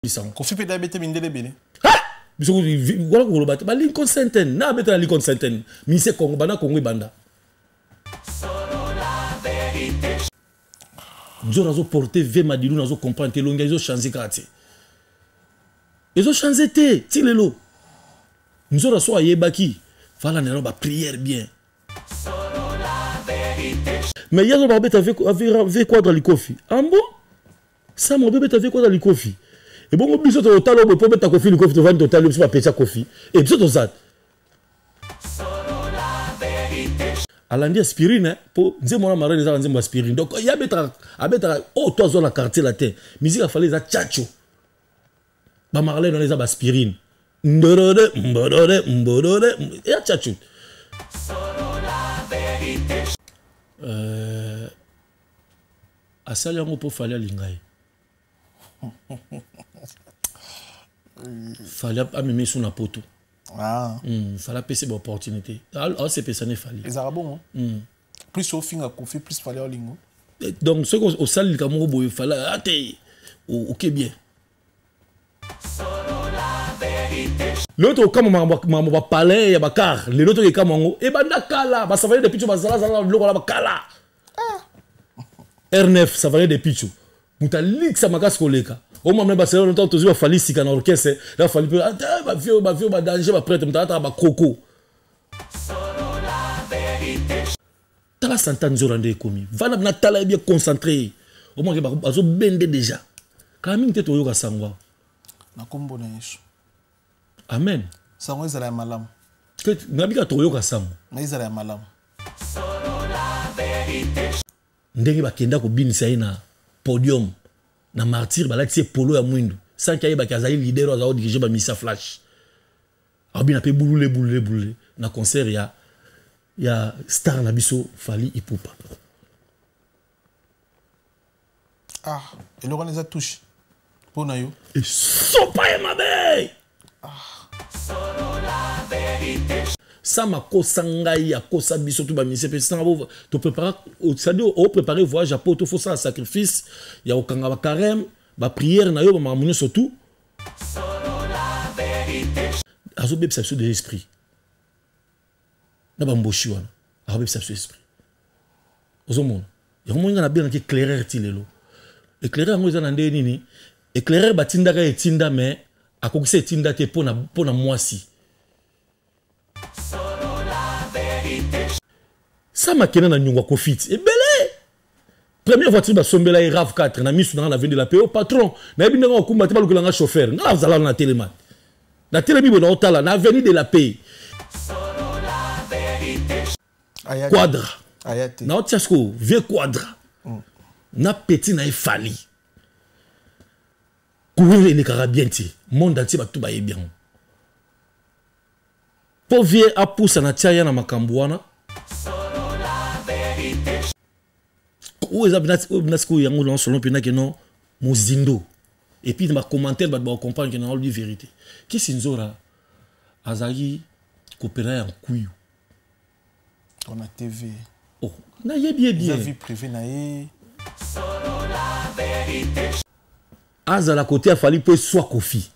Bisango. Kofi mpe abeta mindele ebele. Biso wana koloba te ba Lincoln Center na abeta na Lincoln Center mise Congo banda Congo ebanda. Nzora azo porter V Madilu nazo comprendre te elongi ezo changer kaka te. Ezo changer te ti lelo. Nzora so ayebaki fala na ba prière bien. Mais yazo ba beta V quadra likofi. Ambo Sam obe beta vie kota likofi. Ebongo biso to talo bo po beta kofi likofi to vandi to talo biso ba pecha kofi. Et biso to zat. Alandi aspirine hein, po nzembo wana marene ezaka nzembo aspirine. Donc ya beta abeta oh to azwa na quartier latin. Musique afale eza chacho. Ba Marlène wana eza ba aspirine. Ndorore mborore mborore ya chacho. Euh asali yango mpo fali alinga ye fali amemi su na poto ah. Fali apesi baopportunité aosepesa ne fali ezalaka bongo plus ofinga kofi plus fali olingo eh, donc soki osali likambo moko boye fali ate ah, oke bien lelo tokokamwa makambo bapalin ya bakar lelo tokekamwa yango ebanda kala basavane de picho bazalazala biloko wana bakala R9 savane de picho moto alikisa makasi koleka omamna basela ntango tozwi bafali sika na orchestre na fali mpe ah, bavio bavio badanger baprêtre moto alataka bakroko tala santa nzora nde ekomi vanda na tala ye bien concentré ye omonake bazobende déjà kala mingi te toyoka sango awa na nkombo na yesu amen sango ezala ya malamu nabika tokoyoka sango na ezala ya malamu ndenge bakenda kobinisa ye na podium na martyr balatisi ye polo ya mwindu sanki ayebaki azali leader oyo azali kodirige bamisa flash abina mpe bulule bulule bulule na concert ya ya star na biso Fally Ipupa. Ah, eloko wana eza touche mpo na yo. Esopa ye mabe. Ah. Sam akosa ngai akosa biso to bamise mpe sanga bo to prépara c'est-à-dire o préparer voyage ya poto faut sala sacrifice ya kokanga ba carême ba prière na yo ba makambo nyonso tout azobebisa biso de esprit na bamboshi wana akobebisa biso esprit ozomona yango moni nga nabengaki éclaireur ti lelo éclaireur yango eza na ndenge nini éclaireur batindaka etinda mais akokisa etinda te mpo na mwasi sama akenda na nyongo ya kofiti ebele première voiture basombela ye rav 4 na misu na nga na vendela pe o oh, patron nayebi ndenge okumba te balukela nga chauffeur nga nazala na telema natelemi boye naotala na avenue de la paix quadra naotia sikoyo vieux quadra na petit na ye fali courir elekaka bien te monde entier bato bayebi yango mpo vie apusa na tia ya na makambo wana oyo eza mpena sikoyo yango na solo mpena keno mozindo et puis na bacommentaire bato bakocomprendre ke naolobi vérité kisi nzora azalaki kopela ya nkuyu na tv oh nayebi ye bien vie privée na ye azala kote ya fali mpo eswa kofi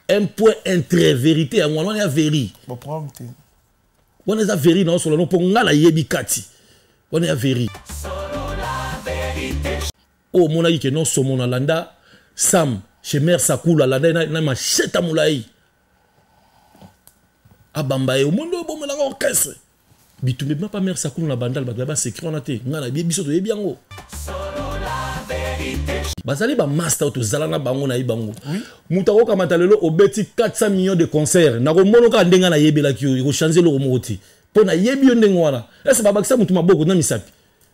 un point un trait vérité yango wana wana ya veri wana eza veri na osola no mpo nga nayebi kati wana ya veri oyo omonaki ke non somo nalanda sam chez mare sakulu alanda ye na machete ya molai abamba ye omoni oyo bomelaka orchestre bitumba ebima pa mare sakulu na bandal bato ya basecret wana te ngai nayebi biso toyebi yango bazali bamasta oyo tozala na bango nayebi bango moto akokamata lelo obeti 400 millions de concert nakomono kaka ndenge nayebelaki yo ekochange eloko moko te mpo nayebi yo ndenge wana ese babakisa moto maboko na misapi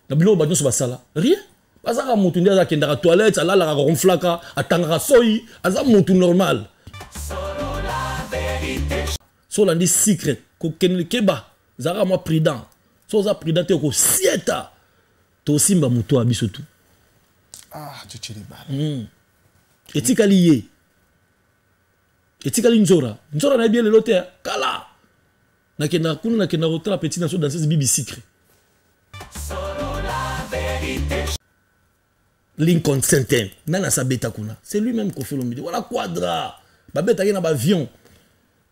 na biloko bato nyonso basala rien azaka motu nde akendaka toilette alalaka ronflaka atangaka soyi aza motu normal so olandi secret kokende keba zalaka mwa prudent so oza prudent te okosieta tosimba motu ya biso tu ah, Etikali ye etikali nzora nzora nayebi ye lelo te kala nakendaka kuna nakendaka kotala petit na so danseuse bibi secret. Lincoln Center. Nani asabeta kuna? C'est lui-même Koffi Olomide. Voilà Quadra. Babetaki na ba avion.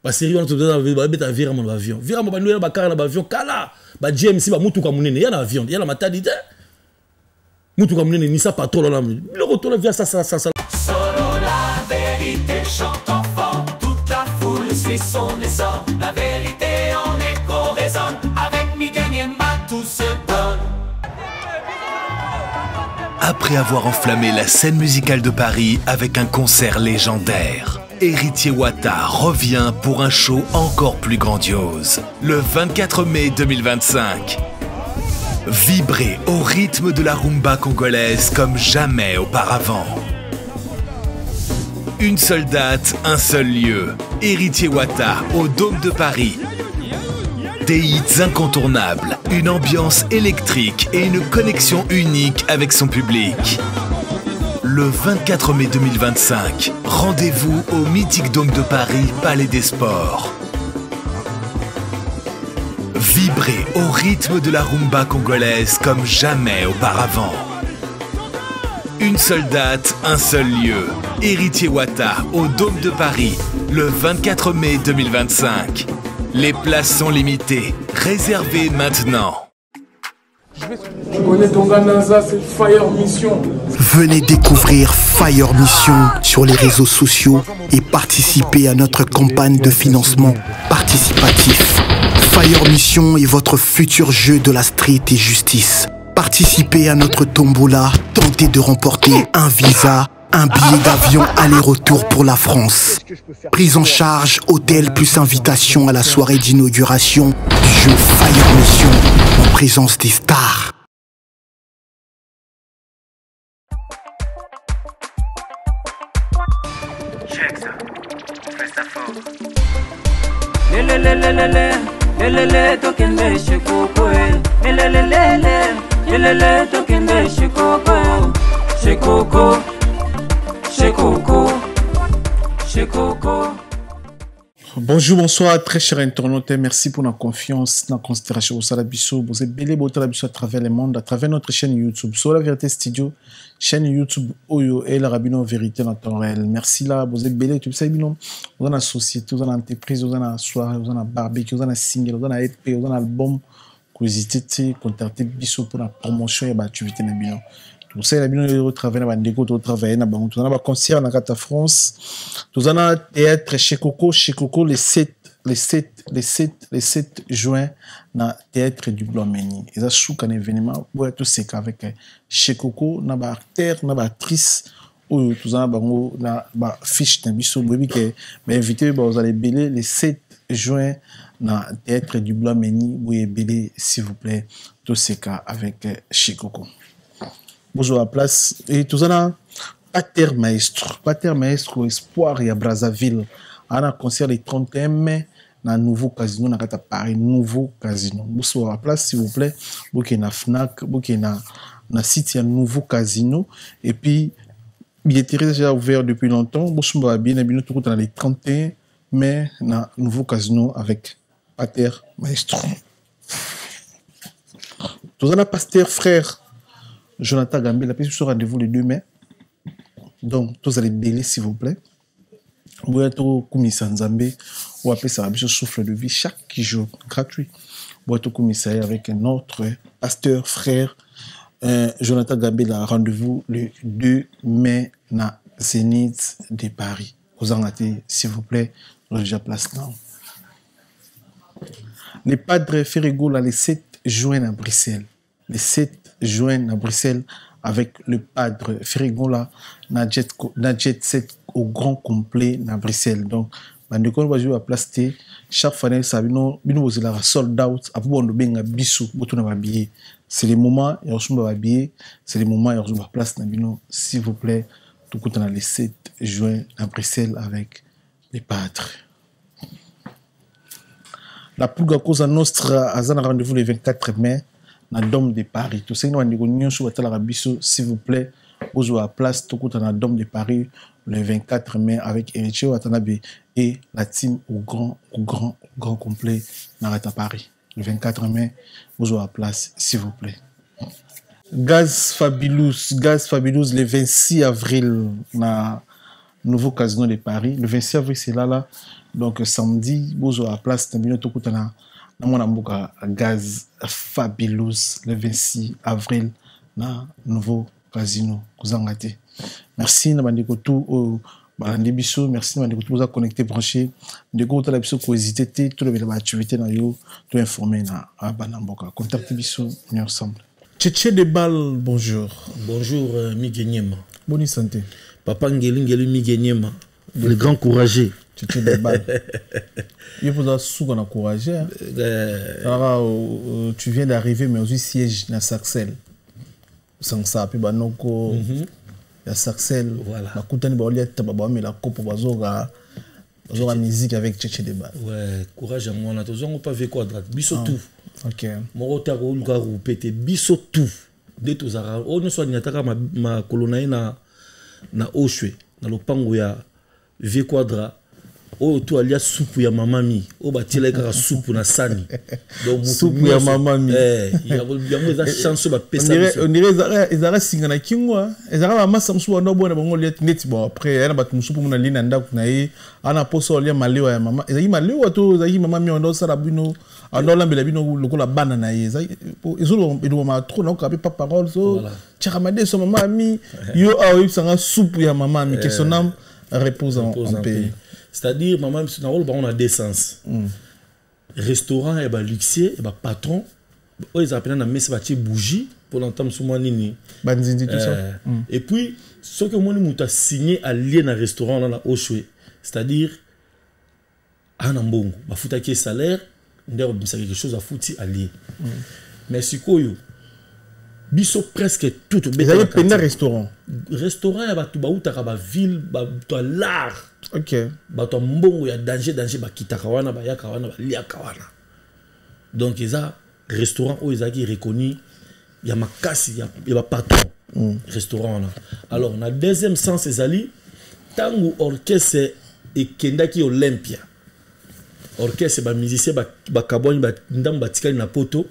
Ba série wana tozala babeta viramo na ba avion. Viramo ba na ba car na ba avion kala. Ba GMC ba mutuka munene ya na avion. Ya na Matadi te. Mutuka munene nisa patrol na biloko tola via ça ça ça ça. Solo la vérité chante enfant, toute la foule suit son essor. La vérité en écho résonne, avec Miguel Niema tout se donne. Après avoir enflammé la scène musicale de Paris avec un concert légendaire, Héritier Wata revient pour un show encore plus grandiose, le 24 mai 2025. Vibrez au rythme de la rumba congolaise comme jamais auparavant. Une seule date, un seul lieu. Héritier Wata au Dôme de Paris. Des hits incontournables, une ambiance électrique et une connexion unique avec son public. Le 24 mai 2025, rendez-vous au mythique Dôme de Paris, Palais des Sports. Vibrez au rythme de la rumba congolaise comme jamais auparavant. Une seule date, un seul lieu. Héritier Wata au Dôme de Paris, le 24 mai 2025. Les places sont limitées. Réservez maintenant. Tu connais Tonga Naza, c'est Fire Mission. Venez découvrir Fire Mission sur les réseaux sociaux et participer à notre campagne de financement participatif. Fire Mission est votre futur jeu de la street et justice. Participez à notre tombola, tentez de remporter un visa, un billet d'avion aller-retour pour la France. Prise en charge, hôtel plus invitation à la soirée d'inauguration du jeu Fire Mission en présence des stars. Check ça, on fait ça fort. Lelelelelele, lelele tokende chez Coco, eh. Lelelelele, lelele tokende chez Coco, chez Coco, chez Coco, chez Coco. Bonjour, bonsoir, très chers internautes. Merci pour la confiance, la considération au Salabiso. Vous êtes belé, beau à travers le monde, à travers notre chaîne YouTube, Sur la Vérité Studio, chaîne YouTube Oyo et la Rabino Vérité dans temps réel. Merci là, vous êtes belé, tu sais, vous êtes la société, vous êtes l'entreprise, vous êtes la soirée, vous êtes la barbecue, vous êtes la single, vous êtes la EP, vous êtes l'album. Hésitez, contactez Biso pour la promotion et l'activité de Bino. Tout ça, la Bino travaille, la déco, tout travaille, la banque, tout ça, la concert, la carte France, tout ça, la théâtre chez Coco, chez Coco, les 7, les 7, les 7, les 7 juin, dans théâtre du Blanc-Ménil. Et ça, c'est un événement, ouais, tout c'est qu'avec chez Coco, na ba acteur, na ba actrice, ou tout ça, bango, na ba fiche, na biso, oui, que, mais invité, bah, vous allez belé les 7 juin, dans théâtre du Blanc-Ménil, vous belé, s'il vous plaît, tout c'est cas avec chez Coco. Bonjour à la place. Et tout ça, là, Pater Maestro. Pater Maestro, Espoir et à Brazzaville. On a concert le 31 mai dans le nouveau casino, dans le Paris, nouveau casino. Bonsoir à la place, s'il vous plaît. Vous êtes na Fnac, vous êtes na site, il y a un nouveau casino. Et puis, billetterie déjà ouvert depuis longtemps. Bonsoir, bien, bien, tout dans les 31 mai dans le nouveau casino avec Pater Maestro. Tout ça, là, pasteur frère Jonathan Gambé, la prise sur rendez-vous le 2 mai. Donc, tous allez bêler, s'il vous plaît. Vous êtes au Koumissa Nzambe, ou appelez ça un souffle de vie chaque jour, gratuit. Vous êtes au Koumissa avec notre pasteur, frère, Jonathan Gambé, la rendez-vous le 2 mai na Zénith de Paris. Vous en ratez, s'il vous plaît, déjà place là. Les Padres Ferrego, là, le 7 juin à Bruxelles. Le 7 juin à Bruxelles, avec le Padre Ferregola, na jet 7 au grand complet à Bruxelles. Donc, bandeko va jouer à place T. Chaque fois, ça bino, bino vous allez sold out. Après, on benga bisou, boto na billet. C'est le moment, il y a billet. C'est le moment, il y a place na bino. S'il vous plaît, tout compte le 7 juin à Bruxelles avec les Padres. La Pulga Cosa Nostra a un rendez-vous le 24 mai dans le Dôme de Paris. Tout ça, nous avons dit, s'il vous plaît, vous avez la place, tout dans le Dôme de Paris le 24 mai avec Héritier Watanabe et la team au grand, au grand, au grand complet dans Paris. Le 24 mai, vous avez la place, s'il vous plaît. Gaz Fabulous, Gaz Fabulous, le 26 avril, na nouveau casino de Paris. Le 26 avril, c'est là, là. Donc, samedi, bozo à place, na bino tokutana na mwana mboka Gaz Fabulous, le 26 avril, na nouveau casino. Kozanga te. Merci, na bandeko tout, oyo balandi biso. Merci, na bandeko tout, boza connecté, branché. Ndeko otala biso, kohésiter te, tolobela baactivité na yo, to informer na bana mboka. Contacte biso, on est ensemble. Tchétché de Bal, bonjour. Bonjour, Miguel Niema. Bonne santé. Papa Ngeli Ngeli Miguel Niema, le grand courageux. Tchétché de Bal. Il faut souvent encourager. Hein. Alors, tu viens d'arriver, mais aussi siège na Sarcelles. Sans ça, puis bah noko. Ya Sarcelles. Voilà. Bah koutani ba olia taba ba mais la coupe bazoga. Bazoga musique avec Tchétché de Bal. Ouais, courage à moi na tozongo pas vécu à droite. Biso tout. Ok. Moko ta ko luka rupete biso tout. Nde tozalaka oyo nyonso alingaka makolo na ye na Oshwe, na lopango ya Vieux Quadra, oyo to alia supu ya mamami, oyo batielaki kaka supu na sani. Donc, mutu Supu ya nyonso, mamami. Yango eza chance oyo bapesa On dirait, biso. on dirait ezalaka singa na kingo, hein. Ezalaka ba masa mosusu banda obona bango lia neti bon, après, ya na bato mosusu mpo mona lia na ndako na ye, ana posa olia malewa ya mama. Ezalaki malewa to ezalaki mama mi anda osala bino, anda olambela bino lokola bana na ye. Ezalaki, po, ezoloba, elobama trop, nayoka pe pa parole, so, Voilà. tiaka madeso mama mi, yo awa oyebisanga supu ya mama mi, que son âme repose repose en en paix. paix. C'est-à-dire, maman, na rôle, on a deux sens. Restaurant, et bah, luxier, et bah, patron, oyo ezalaka mpena na mesa batie bougie pour l'entame sous moi nini. Banzinzi, tout ça. Et puis, soki omoni moto asigné alie na restaurant wana na Oshwe, c'est-à-dire, ana mbongo, bafutaki ye salaire, nde akobimisa quelque chose afuti alie. Mais sikoyo, biso presque tout tobeta Ezalaki na mpenza quartier. restaurant. Restaurant ya bato bautaka ba ville, bato ya l'art. Ok. Bato ya mbongo ya danger, danger, bakitaka wana, bayaka wana, baliaka wana. Donc eza restaurant oyo ezalaki reconnu ya makasi ya ba patron. Restaurant wana. Alors na deuxième sens ezali ntango orchestre ekendaki Olympia. Orchestre ba musicien bakabwani ba ndambo batikali na poto.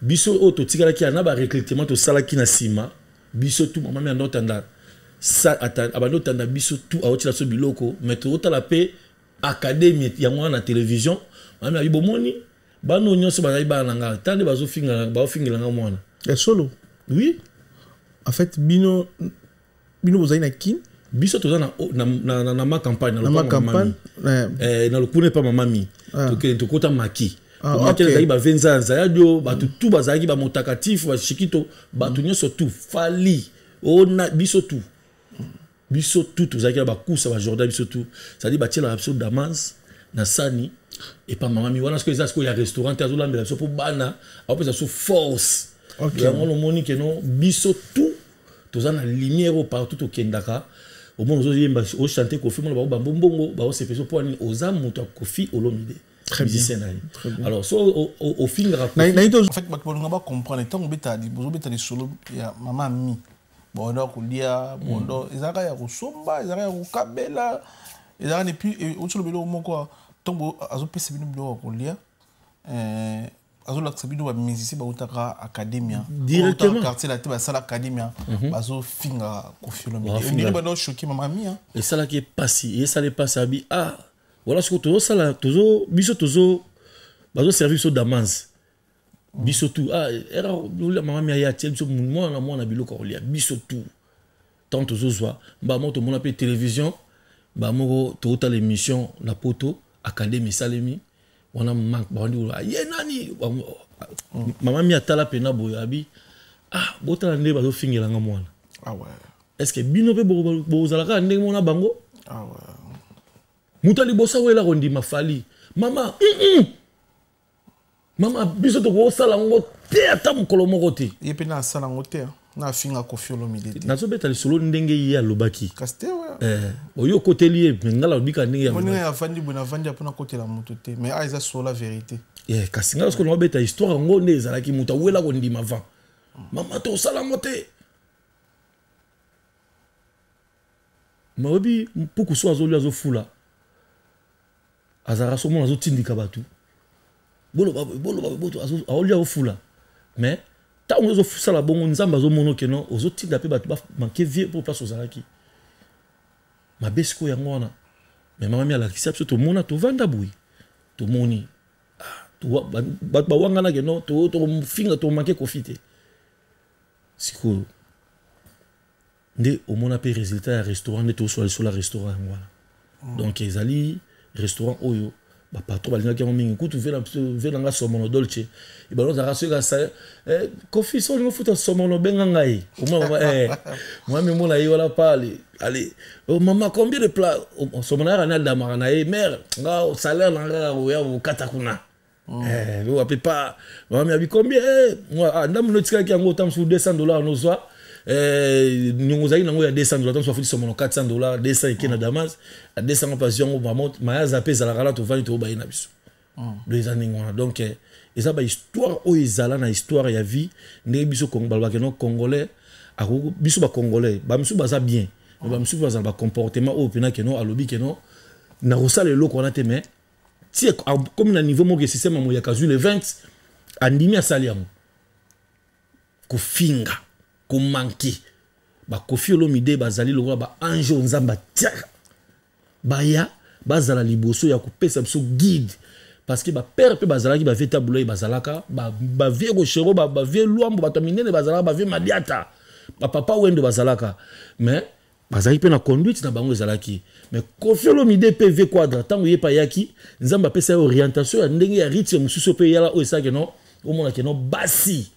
Biso oyo totikalaki na ba recrutement tosalaki na nsima. Biso tout mama mi andotanda sa ata abando tanda biso tout aotila so biloko mais totala pe académie yango wana na télévision. Mama mi bomoni bano nyonso bazali bana na nga tande bazofingela, bazofingela nga mwana. Ya solo. Oui. En fait bino bino bozali na kin? Biso toza na ma campagne, na Na ma lopango ya campagne, mami. ouais. Na lokuna epa mama mi. Ah. Tokende tokota maki. Ah, Maki ok. ezalaki ba venza ya dio, bato tout bazalaki ba motakatifu, ba shikito, bato nyonso tout fali. Ona biso tout. Biso tout tozalaki na bakusa ba Jordan biso tout. C'est-à-dire batielaka biso Damas na sani et pa mama mi wana sikoyo eza sikoyo ya restaurant te azolambela biso po bana aopesa biso force. Ok. Yango lomoni ke non biso tout toza na lumière oyo partout tokendaka. Omoni ozoyemba, ochanter Koffi, mona bango bambo mbongo, baosepesa po nini oza moto ya Koffi Olomide. Très bien. Musicien na ye. Très bien. Alors, so ofingaka Na, Koffi. na ito, en fait, bato balinga ba comprendre, ntango obeta li-, bozobeta lisolo ya mama mi, bondo kolia, bondo, ezalaka ya kosomba, ezalaka ya kokabela, ezalaka et puis, et, otso lobelo moko, ntango azopesa bino biloko ya kolia, azolakisa bino ba musicien bautaka académia. Directement. Bautaka quartier la te, basala académia, bazofinga Koffi Olomide. Bazofinga. On dirait bando choqué mama mi, hein. Esalaki epasi, esala epasi abi, ah, voilà sikoyo tozosala, tozo, biso tozo, bazoservi biso Damas. Biso tout. Ah, era, olia mama mi aya, tie biso mwana, mwana biloko ya kolia, biso tout. Tant tozozwa, ba moko tomona pe télévision, ba moko totala émission na poto, académie esalemi, wana manque, ba wandi koloba, ye nani? Ba mo-, mama mi atala pe na boye, abi, ah, botala nde bazofingela nga mwana. Ah ouais. Est-ce que bino pe bozalaka ndenge mona bango? Ah ouais. Moto ya liboso awela kondima Fally. Mama, Mama, biso tokosala yango te ata mokolo moko te. Ye pe na asala yango te, hein. Na afinga Koffi Olomide te. Nazobeta lisolo ndenge ye alobaki. Kasi te, ouais. Oyo okoteli ye, mais nga nalobi kaka ndenge ye Moninga alobaki. ya avandi boye, navandi ya mpona kotela moto te. Mais ah, eza solo la vérité. Kasi nga sikoyo nabeta histoire yango nde ezalaki moto awela kondima avant. Mama, tosala yango te. Mais oyebi, mpuku so azolia azofula. Azalaka so mona azotindika bato. Boloba boye, boloba boye, boto, aolia ofula. Mais Ntango ozosala bongo, Nzambe azomona okeno ozotinda mpe bato bamanke vie mpo place ozalaki mabe. Sikoyo yango wana, mais mama mi alakisa biso, tomona, tovanda boye, tomoni bato bawanganaki no, tofinga, tomanke Kofi te. Sikoyo nde omona mpe résultat ya restaurant nde tosola lisolo ya restaurant yango wana. Donc ezali restaurant oyo bapatron balingaki yango mingi. Kutu ve nanga Somono Dolce ebalo ozalaka soki asa Kofi so olingi ofuta Somono, benga ngai. Omona mwami, omona ye wana pa ale ale: "Oh, mama, combien de plat?" Somono ayaka ni adamaka na ye: "Mare nga salaire na nga oya okata kuna." Ape pa mama abi: "Combien?" Ndambo no etikaki yango, ota mosusu $200 nozwa niongo ozalaki nango ya $200. Mosusu afuti Somono $400, 200 eke na Damas, 200 ngo mpasi yango mayaza mpe ezalaka na tovandi, tobobaye na biso. Donc eza ndenge wana. Donc eza bahistoire oyo ezala na histoire ya vie ndenge biso balobaka no Congolais. Biso Bacongolais, bamisusu baza bien, mais bamisusu bazala bacomportement oyo mpena keno alobi keno nakosala eloko wana te. Mais ti komi na niveau moko, système ya moyaka azwi le 20, andimi, asali yango, kofinga, komanke. Bakofi Olomide bazali lokola baange oyo Nzambe atiaka, baya bazala liboso ya kopesa biso guide, parce que bapère mpe bazalaki, bavie Tabulai bazalaka, bavie Rochero, bavie Lwambo, bato ya minene bazalaka, bavie Madiata, bapapa Wendo bazalaka, mais bazalaki mpe na conduite na bango ezalaki. Mais Kofi Olomide mpe vie Quadra, ntango ye mpe ayaki, Nzambe apesa ye orientation ya ndenge ya rythme mosusu mpe eyala oyo esalaki no omonaki no basi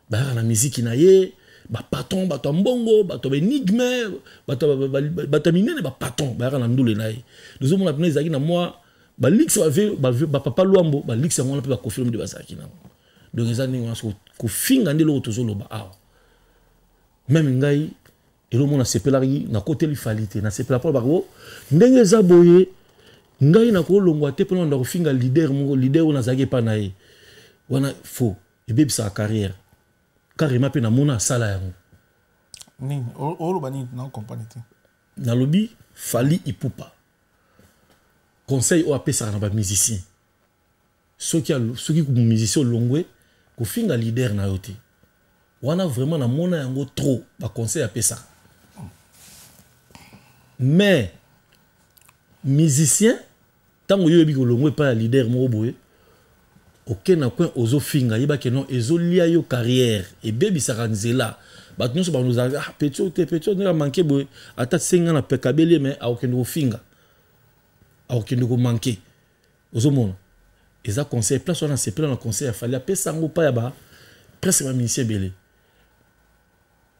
bayaka na miziki na ye, bapatron, bato ya mbongo, bato ya baénigme, bato ya minene, bapatron bayaka na ndule na ye. Tozomona mpena ezalaki na mwa balix, bapapa Lwambo, balix yango wana mpe Bakofi Olomide bazalaki nango. Donc eza ndenge wana. Kofinga nde eloko tozoloba awa. Même ngai, eloko nasepelaki, nakoteli Fally te, nasepela mpo bako ndenge eza boye. Ngai nakolongwa te mpona nda kofinga leader moko, leader oyo nazalaki epa na ye wana. Faux, ebebisaka carrière carrément. Mpe namona asala yango. Nini oloba? Nini na comprendre te? Nalobi Fally Ipupa, conseil oyo apesaka na bamusicien: soki musicien olongwe, kofinga leader na yo te. Wana vraiment namona yango trop, baconseil apesaka. Mais musicien, ntango yo oyebi kolongwa epai ya leader moko boye, oke na coin, ozofinga, yebaki non, ezolia yo carrière, ebebisaka nzela. Bato nyonso banozalaka: "Ah, petit oyo te, petit oyo ndenge amanke boye, ata senga na pekabeli ye." Mais akokende kofinga, akokende komanke. Ozomona eza conseil place wana. Sepela na conseil ya Fally, apesa yango pa ya ba presque bamusicien ebele.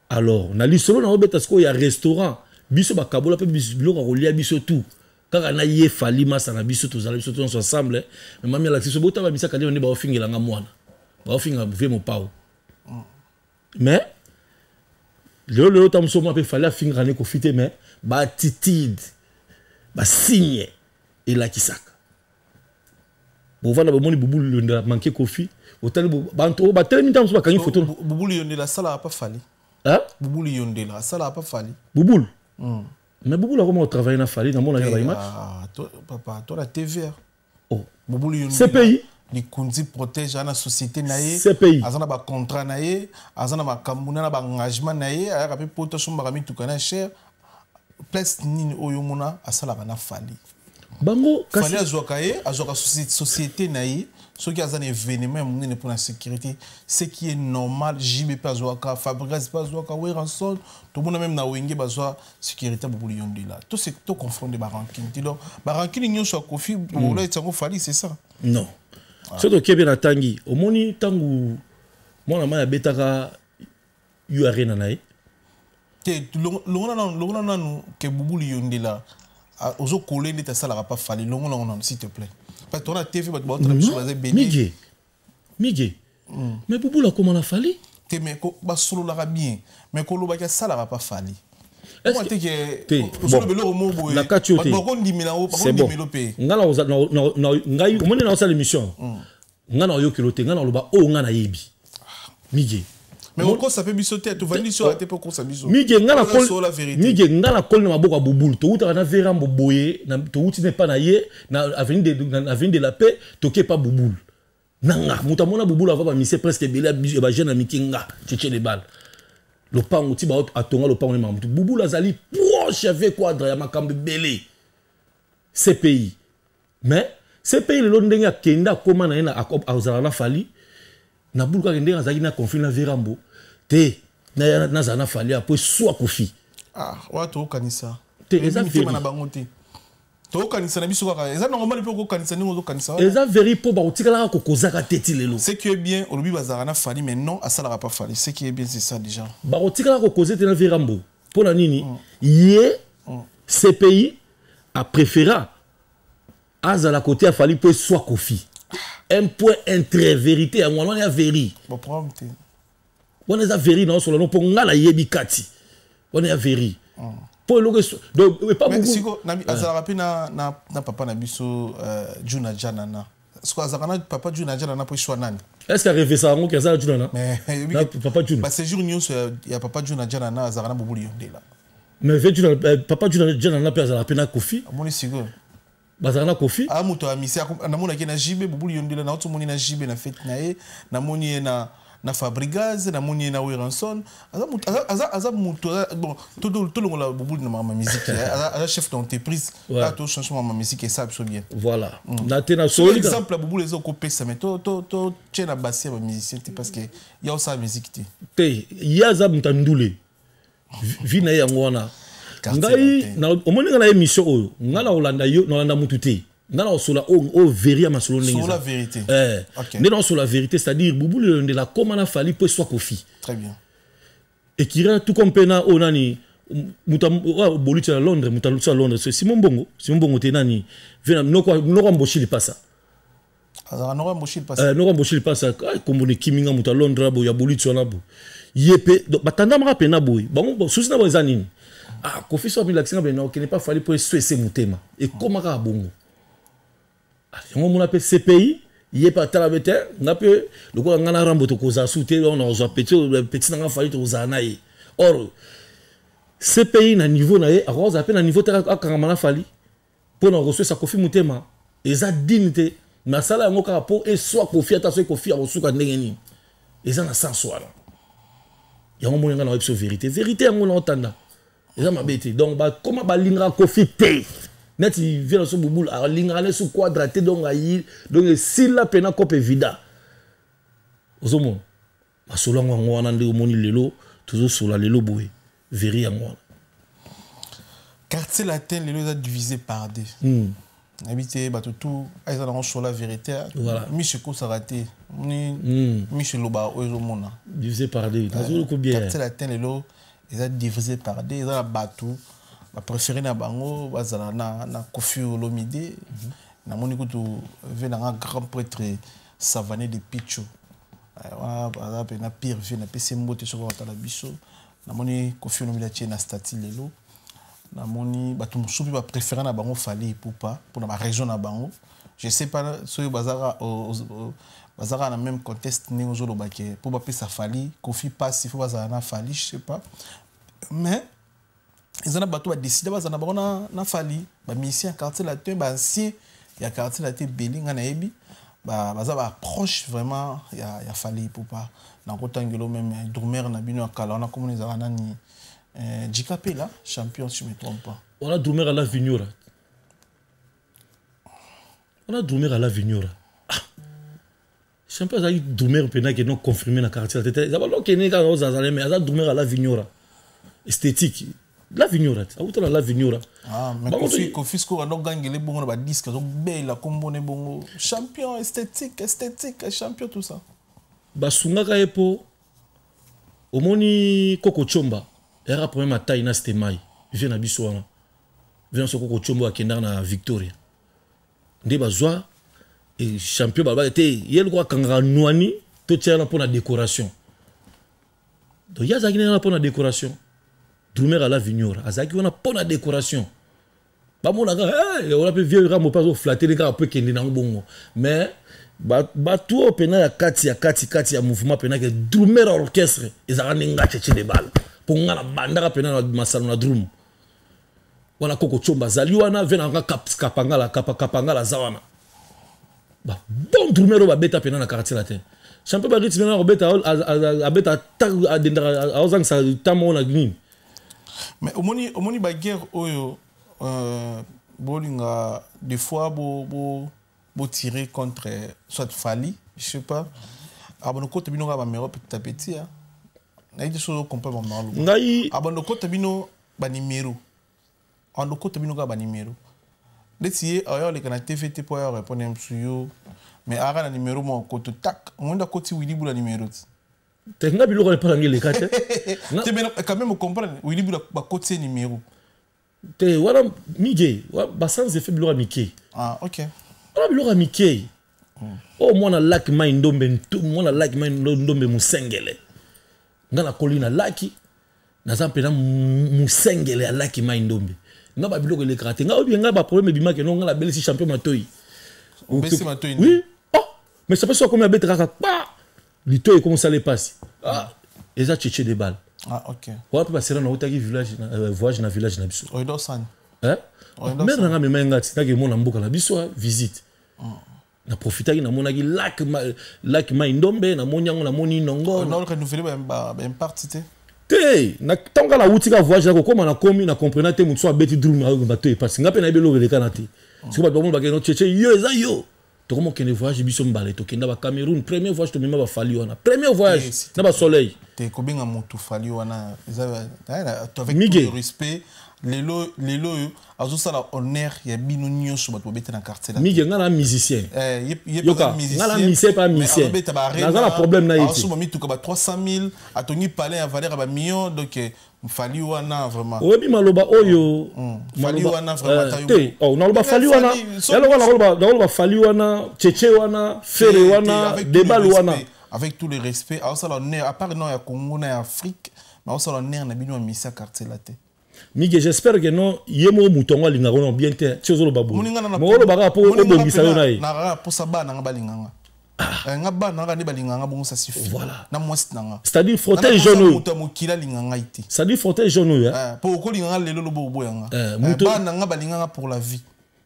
Alors na lisolo na obeta sikoyo ya restaurant, biso bakabola mpe biloko ya kolia, biso tout kaka na ye Fally, masa na biso, tozala biso nyonso ensemble. Mais mami alakisi biso bota bamisaka nde baofingelanga mwana, baofinga vie mopao. Mais lelo lelo ta mosu mwa mpe Fally afingaka ne Kofi te, mais baattitude, basigne elakisaka. Bovanda, bomoni Bubulu Londela manke Kofi, otali bantu oyo batelemi, ntango mosusu bakangi foto. Bubulu Yondela asalaka pa Fally. Bubulu Yondela asalaka pa Fally. Bubulu. Mais Bubulu akoma kotravaille na Fally, namonaki na baimage. Papa, to na TVA. Oh. Bubulu Yondela. CPI. Likundi protège, aza na société na ye. CPI. Aza na bacontrat na ye, aza na makambo na baengagement na ye. Ayaka mpe poto, asombaka mituka na cher. Place nini oyo omona asalaka na Fally? Bango. Fally azwaka ye, azwaka société na ye soki aza na événement ya monene mpona sécurité, ce qui est normal. JB mpe azwaka, Fabregas mpe azwaka, Werrason, tomona même na Wenge bazwa sécurité. Bobulu Yondela, toconfonde barancune te. Donc barancune nyonso ya Kofi ola etiango Fally, c'est ça? Non, soki tokebi na ntangi, omoni ntango mwana mai abetaka U Arena na ye. Te, longola nanu ke Bubulu Yondela ozokole ndeti asalaka pa Fally. Longola ngo nanu, s'il te plaît, parce que tona TV, bato baotala biso baza ebele. Mige, Mige, mais Bubulu akoma na Fally. Te, mais basololaka bien, mais kolobaki asalaka pa Fally na kati oyo te. Bakondimela mpe. Ngai omoni na osala émission, ngai na oyokelo te, ngai na oloba oyo ngai nayebi, Mige. Mais okosa mpe biso te, tovandi so te mpe okosa biso. Mige, Mige, ngai nakoli na maboko ya Bubulu. Toutaka na Verambo boye, touti ne epa na ye na avenue de la Paix, toke epa Bubulu. Na nga moto amona Bubulu ava bamisie presque ebele ya bajeune ya mike, nga Tchetche de Balle, lopango ti atonga lopango ne makambo. Bubulu azali proche ya V Quadra ya makambo ebele CPI. Mais CPI lelo, ndenge akende, akóma na ye, azala na Fally na bulu kaka ndenge azalaki na conflit na Verambo te. Nazala na Fally apo eswa Kofi. Ah, wana tokokanisa. Te, eza mitema na bango te. Tokokanisa na biso kaka, eza normal mpe okokanisa ndenge ozokanisa. Eza veri mpo bakotikalaka kokozaka te ti lelo. Ce qui est bien, olobi bazalaka na Fally, mais non, asalaka pas Fally. Ce qui est bien, c'est ça déjà. Bakotikalaka kokoze te na Verambo. Mpo na nini? Ye CPI apréféra azala kote ya Fally mpo eswa Kofi. Un point, un trait, vérité yango wana. Wana ya veri. Bon, problème te. Wana eza veri na osola no, mpo nga nayebi kati wana ya veri mpo eloko donc epa. Siko azalaka mpe na papa na biso Juna Janana. Siko azalaka na papa Juna Janana mpo eswa nani? Est ce que arevesa yango ke aza na Juna na papa Juna? Baséjour nyonso ya papa Juna Janana, azalaka na Boboli Yondela. Mais ve Juna, papa Juna Janana mpe azalaka mpe na Kofi. Amoni sikoyo. Bazalaka na Kofi. A moto ya misi, namonaki na JB Boboli Yondela, nauti omoni na JB na fete na ye, namoni ye na Fabrigaz, namoni ye na Werrason. Aza moto, bon, tolongola Boboli na makambo ya musique, aza chef d'entreprise. Kaka tochange makambo ya musique, esa biso bien. Voilà, na te na soli exemple ya Boboli eza okopesa, mais totie na basi ya bamusicien te, parce que ya osala musique te. Te, ye aza moto ya ndule, vi na ye yango wana. Ngai omoni nga na émission oyo, ngai na kolanda yo, nalanda mutu te. Ngai na kosola oyo veri ya masolo ndenge eza vérité. Nde na kosola vérité, c'est-à-dire Bubulu Yondela koma na Fally mpo eswa Kofi. Très bien. Ekira tout comme mpe na oyo nani, moto boluti na Londres, moto aluti na Londres, Simon Mbongo, Simon Mbongo te, nani, noko Mboshi Lipasa. Azalaka noko Mboshi Lipasa. Noko Mboshi Lipasa, kombo na ekiminga, moto ya Londres boye ya boluti wana boye, ye mpe batandamaka mpena boye. Bango susi na bango eza nini? Ah, Kofi so amilakisi nga bena okende pa Fally mpo eso ese motema ekóma kaka bongo. Yango mona mpe CPI, ye mpe atala be te. Nga mpe lokola nga na Rambo tokozala su te, na kozwa petit na nga Fally, tokozala na ye. Or CPI na niveau na ye akozala mpe na niveau te akangama na Fally mpo na koswesa Kofi motema, eza digne te. Mais asala yango kaka mpo eswa Kofi, ata soki Kofi akosuka ndenge nini, eza na sens wana. Yango moni nga na biso vérité, vérité yango na otanda eza mabe te. Donc bakoma balingaka Kofi te, neti vie na so Bubulu alingaka ne su Quadra te. Donc ayi, donc esila mpena kope vida. Ozomona masolo yango, yango wana nde omoni lelo tozosola lelo boye, veri yango wana. Quartier Latin lelo eza divisé par deux. Nayebi te, bato tu eza nango sur la vérité. Voilà. Miso ekosaka te ni miso eloba oyo ezomona. Divisé par deux, nazoluko bien. Quartier Latin lelo eza divisé par deux. Eza na bato bapréféré na bango bazala na Kofi Olomide. Namoni kutu ve nanga grand prêtre Savané de Picho wana, aza mpe na pire vie, napesi mbote soki batala biso. Namoni Kofi Olomide atie na statut lelo. Namoni bato mosusu mpe bapréféré na bango Fally Ipupa mpona baraison na bango. Je sais pas soki bazalaka na même contexte ndenge ozoloba ke mpo bapesa Fally Kofi pasi, fo bazala na Fally, je sais pas. Mais eza na bato badécide bazala na bango na Fally. Bamusicien ya Quartier Latin, baancien ya Quartier Latin ebele ngai nayebi baza baproche vraiment ya Fally Ipupa. Nakotangelo même drummer na bino ya kala wana, komona ezalaka nani, Jikapela champion, si je me trompe pas. Wana drummer ala Vignora, wana drummer ala Vignora. Ah, champion azalaki drummer mpena ke non confirmé na Quartier Latin te. Eza balokende kaka ozazala, mais aza drummer ala Vignora esthétique, la Vignora te, awuta na la Vignora. Ah, mais Kofi, Kofi sikoyo azogangela bongo na badisque, azobela kombona bongo champion esthétique, esthétique champion, tout ça. Basungaka ye mpo omoni koko Tshomba eyaka problème atai na Stemai, vie na biso wana, vie na biso koko Tshomba akendaka na Victoria nde bazwa champion. Balobaka te ye loko akangaka nwani, totia wana mpo na décoration. Donc ye azalaki ndenge wana mpo na décoration. Drummer ala Vignora azalaki wana mpo na décoration. Bamonaka wana mpe vieux Rambo mpe azoflatter kaka mpo ekende nango bongo. Mais bato oyo mpena ya kati ya kati kati ya mouvement mpena ke drummer ya orchestre ezalaka nde nga Tchetche de Bale, mpo nga na bandaka mpena na masano na drum wana. Koko Tshomba azali wana, ve nanga Kapangala, Kapangala aza wana. Ba bon drummer oyo babeta mpena na Quartier Latin. Champion ba rythme na kobeta, abeta adendaka, aozangisa ta moko na nini. Mais omoni baguerre oyo bolinga des fois bo tirer contre soit Fally, je sais pas, abano kota bino kaka bamero petit à petit, hein. Nayebi te soki ocomprendre mamaro. Ngai abando kota bino banimero, abando kota bino kaka banimero neti ye aya oleka na TV te mpo aya répondre mosu yo, mais aka na numéro moko koto tak omondi akoti Willy Bula numéro ti. Te, nga biloko wana epai nange eleka te. Te, mais quand même comprendre Willy Bula bakoti ye numéro. Te, wana mige basans effet, biloko ya mike. Ah ok. Wana biloko ya mike oyo mwana laki mai ndombe, mwana laki mai ndombe mosengele. Nga nakoli na laki, naza mpena mosengele ya laki mai ndombe. Nga babiloko elekaka te. Nga oyebi nga baproblème ebimaki no, nga nabelisi champion matoi. Oui, oh, mais champion so akomi abeta kaka kpa litoi ekomi osala epasi. Ah, eza cheche de balle. Ah ok. Wana mpe basera nautaki village, voyage na village na biso. Mare nanga amemai nga ti naki emona mboka na biso visite. Naprofitaki, namonaki lac mai ndombe, namoni yango, namoni nongo. Te, ntango kaka nauti ka voyage, nakokóma, nakomi na comprena te. Motu so abeti drum bato epasi, nga mpe nayebi eloko elekana te. Soki bato bamoni bakende cheche yo, eza yo. Tokoma okende voyage biso mbale, tokenda ba Cameroun, premier voyage tomema bafali wana, premier voyage na basoleil. Te, kobenga motu Fally wana eza avec tout le respect, lelo lelo oyo azosala honneur ya bino nyonso bato babeta na quartier. Mige, nga na musicien. Yoka, nga na musicien, pas musicien, naza na problème na ye te. Asomba mituka ba 300 000, atongi palais ya valeur ya bamillion, donc Fally wana vraiment. Oyebi maloba oyo. Fally wana vraiment. Te, naloba Fally wana yaloko, nakoloba Fally wana, cheche wana, Ferre wana, debal wana. Avec tout le respect, aosala honneur à part non ya Congo na ya Afrique, mais aosala honneur na bino ya misia quartier la te. Mike, j'espère que non, ye moko moto yango alingaka no bien te. Ti ozoloba boye, moko olobaka mpo obongisa yo na ye. Nakaka mposa bana nga balinganga nga, bana nga nde balinganga bongo, ça suffit. Voilà. Na mwasi na nga. C'est-à-dire fauteuil jaune oyo. Moto ya mokili alinga ngai te. C'est-à-dire fauteuil jaune oyo. Po okolinganga lelo, lobo oboyanga. Bana nga balinganga pour la vie.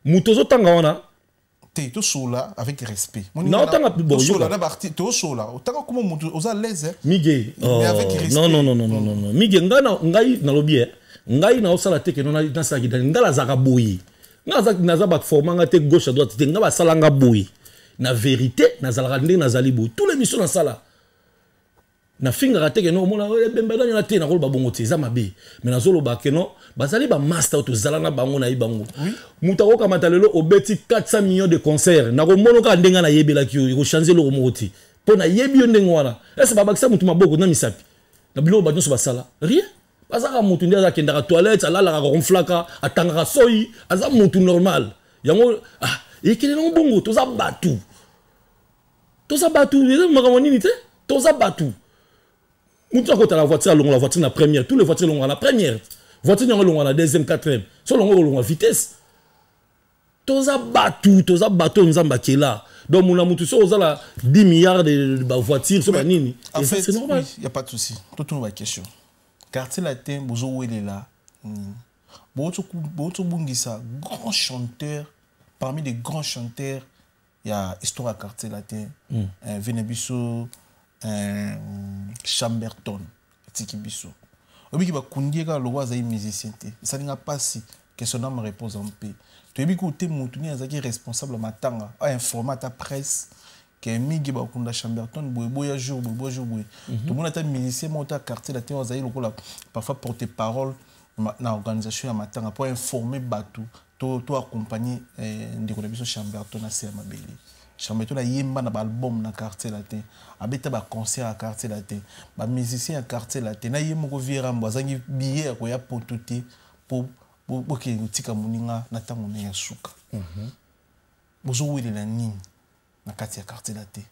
Moto ozotanga wana. Te, tosola avec respect. Naotanga. Tosola na baartiste, tosola otanga kuma moto oza l'aise. Mige. Mais avec respect. Non, non, non, non, non, non, Mige, ngai ngai nalobi ye, ngai naosala te keno nasalaki ngai nazalaka boye. Ngai naza baforma nga te gauche à droite te, ngai basala nga boye. Na vérité nazalaka ndenge nazali boye. Tous les missions nasala, nafingaka te keno omona ebemba nani na te, nakoloba bongo te, eza mabe. Mais nazoloba keno bazali bamaster oyo tozala na bango, nayebi bango. Moto akokamata lelo obeti 400 millions de concert, nakomona kaka ndenge nayebelaki yo, ekochange eloko moko te mpo nayebi yo ndenge wana. Ese babakisa motu maboko na misapi na biloko bato nyonso basala, rien. Azaka motu nde akendaka toilette, alalaka, ronflaka, atangaka soi, aza motu normal. Yango, ah, ekende nango bongo. Toza bato, toza bato, eza makambo nini te, toza bato. Mutu akota na voiture, alongola voiture na première, tous les voitures elongola na première, voiture yango elongola na deuxième, quatrième, so olongo kolongola vitesse. Toza bato, toza bato oyo Nzambe akela. Donc muna mutu so ozala 10 milliards de bavoiture so banini. En fait, c'est normal. Oui, y a pas de souci. Totuna baquestion. Quartier Latin bozowelela nini? Bozobungisa grand chanteur, parmi les grands chanteurs ya histoire ya Quartier Latin. Vene biso Chamberton etiki biso, oyebiki bakundi ye kaka lokwa azali musicien te. Esalinga mpasi, que son âme repose en paix. Toyebi kutu te motu nini azalaki responsable ya matanga ainforme ata presse ke mingi bakunda Chamberton boye boya jour boye boya jour boye. Tomoni ata musicien moko ta Quartier Latin oyo azali lokola parfois porte parole na organisation ya matanga mpo informe bato to accompagner ndeko na biso Chamberton na se ya mabele. Chamberton ayemba na baalbum na Quartier Latin, abeta baconcert ya Quartier Latin, bamusicien ya Quartier Latin na ye moko vieux Rambo azangi billet ya koya poto te mpo bokende kotika moninga na ntango na ya suka. Bozowelela nini na kati ya Quartier Latin?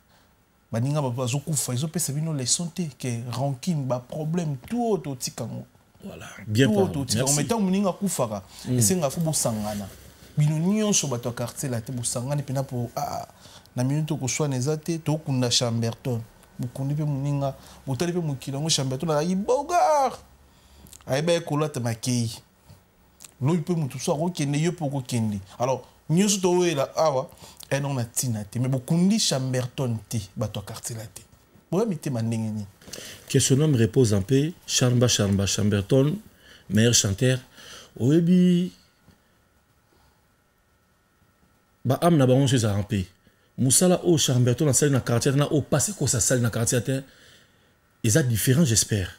Baninga bazokufa, ezopesa bino leçon te ke rancune, baproblème, tout oyo totika yango. Voilà, bien. Tout oyo totika yango. Mais ntango moninga akufaka, esengaka fo bosangana bino nyonso bato ya Quartier Latin, bosangani mpena po na minute okoswana eza te. Tokunda Chamberton, bokundi mpe moninga, botali mpe mokili yango. Chamberton azalaki bogar, ayeba ekolata makei lobi mpe motu so akokende, yo mpe okokende. Alors nyonso toyela awa. Eno na ntina te, mais bokundi Chamberton te, bato ya Quartier Latin boya mitema ndenge nini? Que son homme repose en paix. Charmba Charmba Chamberton, meilleur chanteur. Oyebi, baâme na bango nyonso ezala en paix. Mosala oyo Chamberton asali na Quartier na oyo pasi kosa asali na Quartier te, eza différent, j'espère.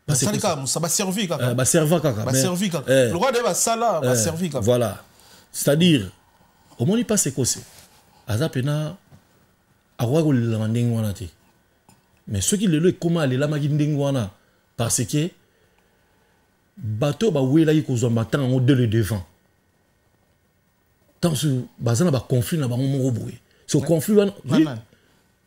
Basali kaka mosala, baservi kaka. Baserva kaka. Baservi kaka, lokwa de basala, baservi kaka. Voilà, c'est-à-dire omoni pasi ekose aza mpena akoka kolelama ndenge wana te, mais soki lelo ekóma alelamaki ndenge wana parce que bato bawelaki kozwa matanga yango de le devant, ntango mosusu baza na baconflit na bango moko boye. So conflit wana,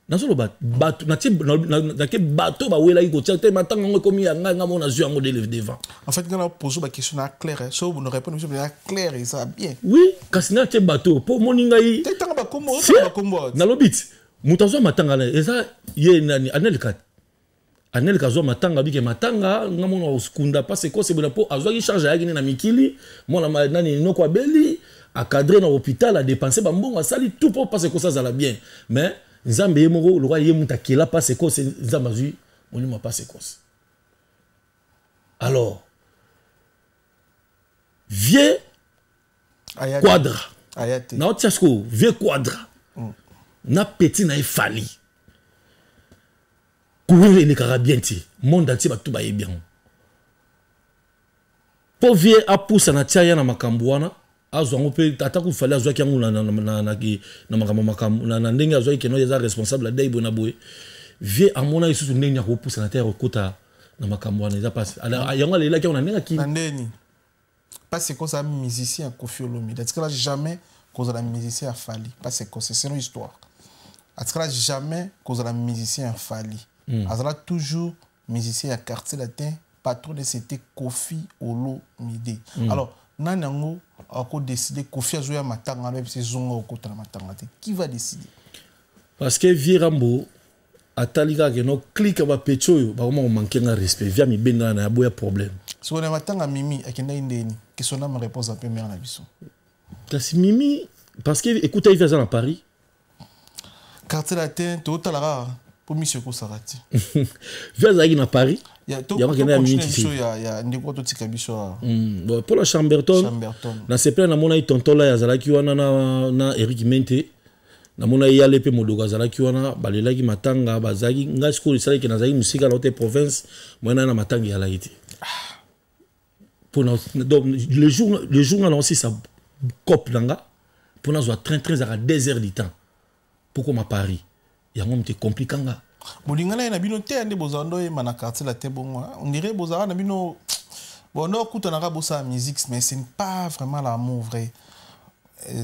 nazoloba bato nake, bato bawelaki kotia te matanga yango ekomi ya ngai, ngai moko nazwi yango de le devant. En fait, nga na pose baquestion na clair, so ne répondre biso na clair, eza bien. Oui, kasi nga tie bato mpo omoni ngai. Tanga bakombo, otanga bakombo. Nalobi ti moto azwa matanga na eza ye nani, Anelka. Anelka azwa matanga, bike matanga nga mona okunda mpasi ekose boye mpo azwaki charge, ayaki nde na mikili, mwana nani noko abeli, acadré na hôpital, adépenser bambongo, asali tout mpo mpasi ekose azala bien. Mais Nzambe ye moko, lokwa ye moto akela mpasi ekose, Nzambe azwi molimo ya mpasi ekose. Alors vieux Quadra, naotia sikoyo vieux Quadra na petit na ye Fally, courir elekaka bien te, monde entier bato bayebi yango. Mpo vieux apusa na tia ya na makambo wana, azwa yango mpe ata kufali azwaki yango na makambo makambo na ndenge azwaki keno eza responsable adai boye na boye. Vieux amona lisusu ndenge ya kopusa na te ya kokota na makambo wana, eza mpasi. Yango alelaki yango na ndenge akili. Na ndeni parce que kozala musicien ya Koffi Olomide, atikala jamais kozala musicien ya Fally. Parce que c'est une histoire, atikala jamais kozala musicien ya Fally. Azala toujours musicien ya Quartier Latin, patron de c'était Koffi Olomide. Alors nani yango akodécider Koffi azoya matanga wana, mpe ezonga okota na matanga te? Qui va décider? Parce que vieux Rambo atali kaka keno clique bapeti oyo bakoma komanquer nga respect, via mibengana na ya boya problème. Sikoyo na matanga Mimi akendaki ndeni? Question na ma réponse ape mare na biso. Kasi Mimi, parce que ekutaki vieux aza na Paris. Quartier Latin totalaka mpo miso ekosaka te. Vieux azalaki na Paris, yango akenda ya Mimi. Biso ya ndeko totika biso. Bon, mpo na Chamberton, na sepela namonaki tonton Lai azalaki wana na Eric Mente, namona ye yale mpe modoko azalaki wana, balelaki matanga, bazalaki. Ngai sikoyo esalaki nazalaki mosika na te, province moyena na matanga eyalaki te mpona. Donc le jour nga na osisa cope na nga mpo nazwa train, train ezalaka 2 heures du temps mpo koma Paris, yango moto ecompliquer nga. Bolingana ye na bino te, nde bozala ndo oyemba na Quartier la te bongo, on dirait bozalaka na bino bon, ndo okutanaka bosala musique, mais ce n'est pas vraiment l'amour vrai.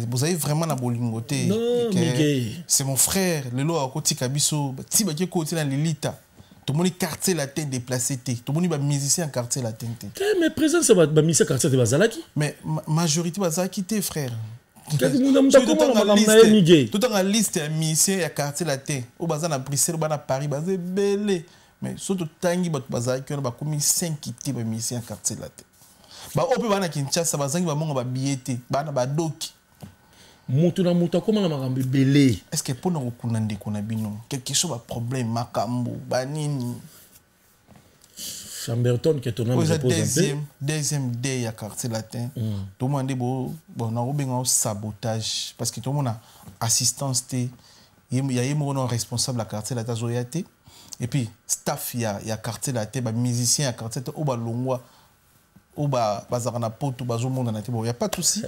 Bozali vraiment na bolingo te. C'est mon frère, lelo akotika biso ti bake koti na lilita. Tomoni Quartier Latin déplacé te, tomoni bamusicien ya Quartier Latin te. Te, mais présence bamusicien quartier te bazalaki. Mais majorité bazalaki te, frère. Totanga liste ya musicien ya Quartier Latin oyo baza na Bruxelles, oyo baza na Paris, baza ebele, mais so totangi bato bazalaki wana, bakomi 5 te. Bamusicien ya Quartier Latin baoyo mpe baa na Kinshasa, bazangi bamongo babillet te, baa na badoki. Moto na moto akóma na makambo ebele. Est ce que mpona kokunda ndeko na bino, quelque chose, baproblème, makambo banini? Chamberton, que ton âme repose. Deuxième D ya Quartier Latin. Tomona nde bon, nakobenga sabotage, parce que tomona assistance te ya ye moko na responsable ya Quartier Latin azoya te, et puis staff ya Quartier Latin, bamusicien ya Quartier Latin oyo balongwa, oyo bazalaka na poto, bazomonana te. Bon, ya pas de souci,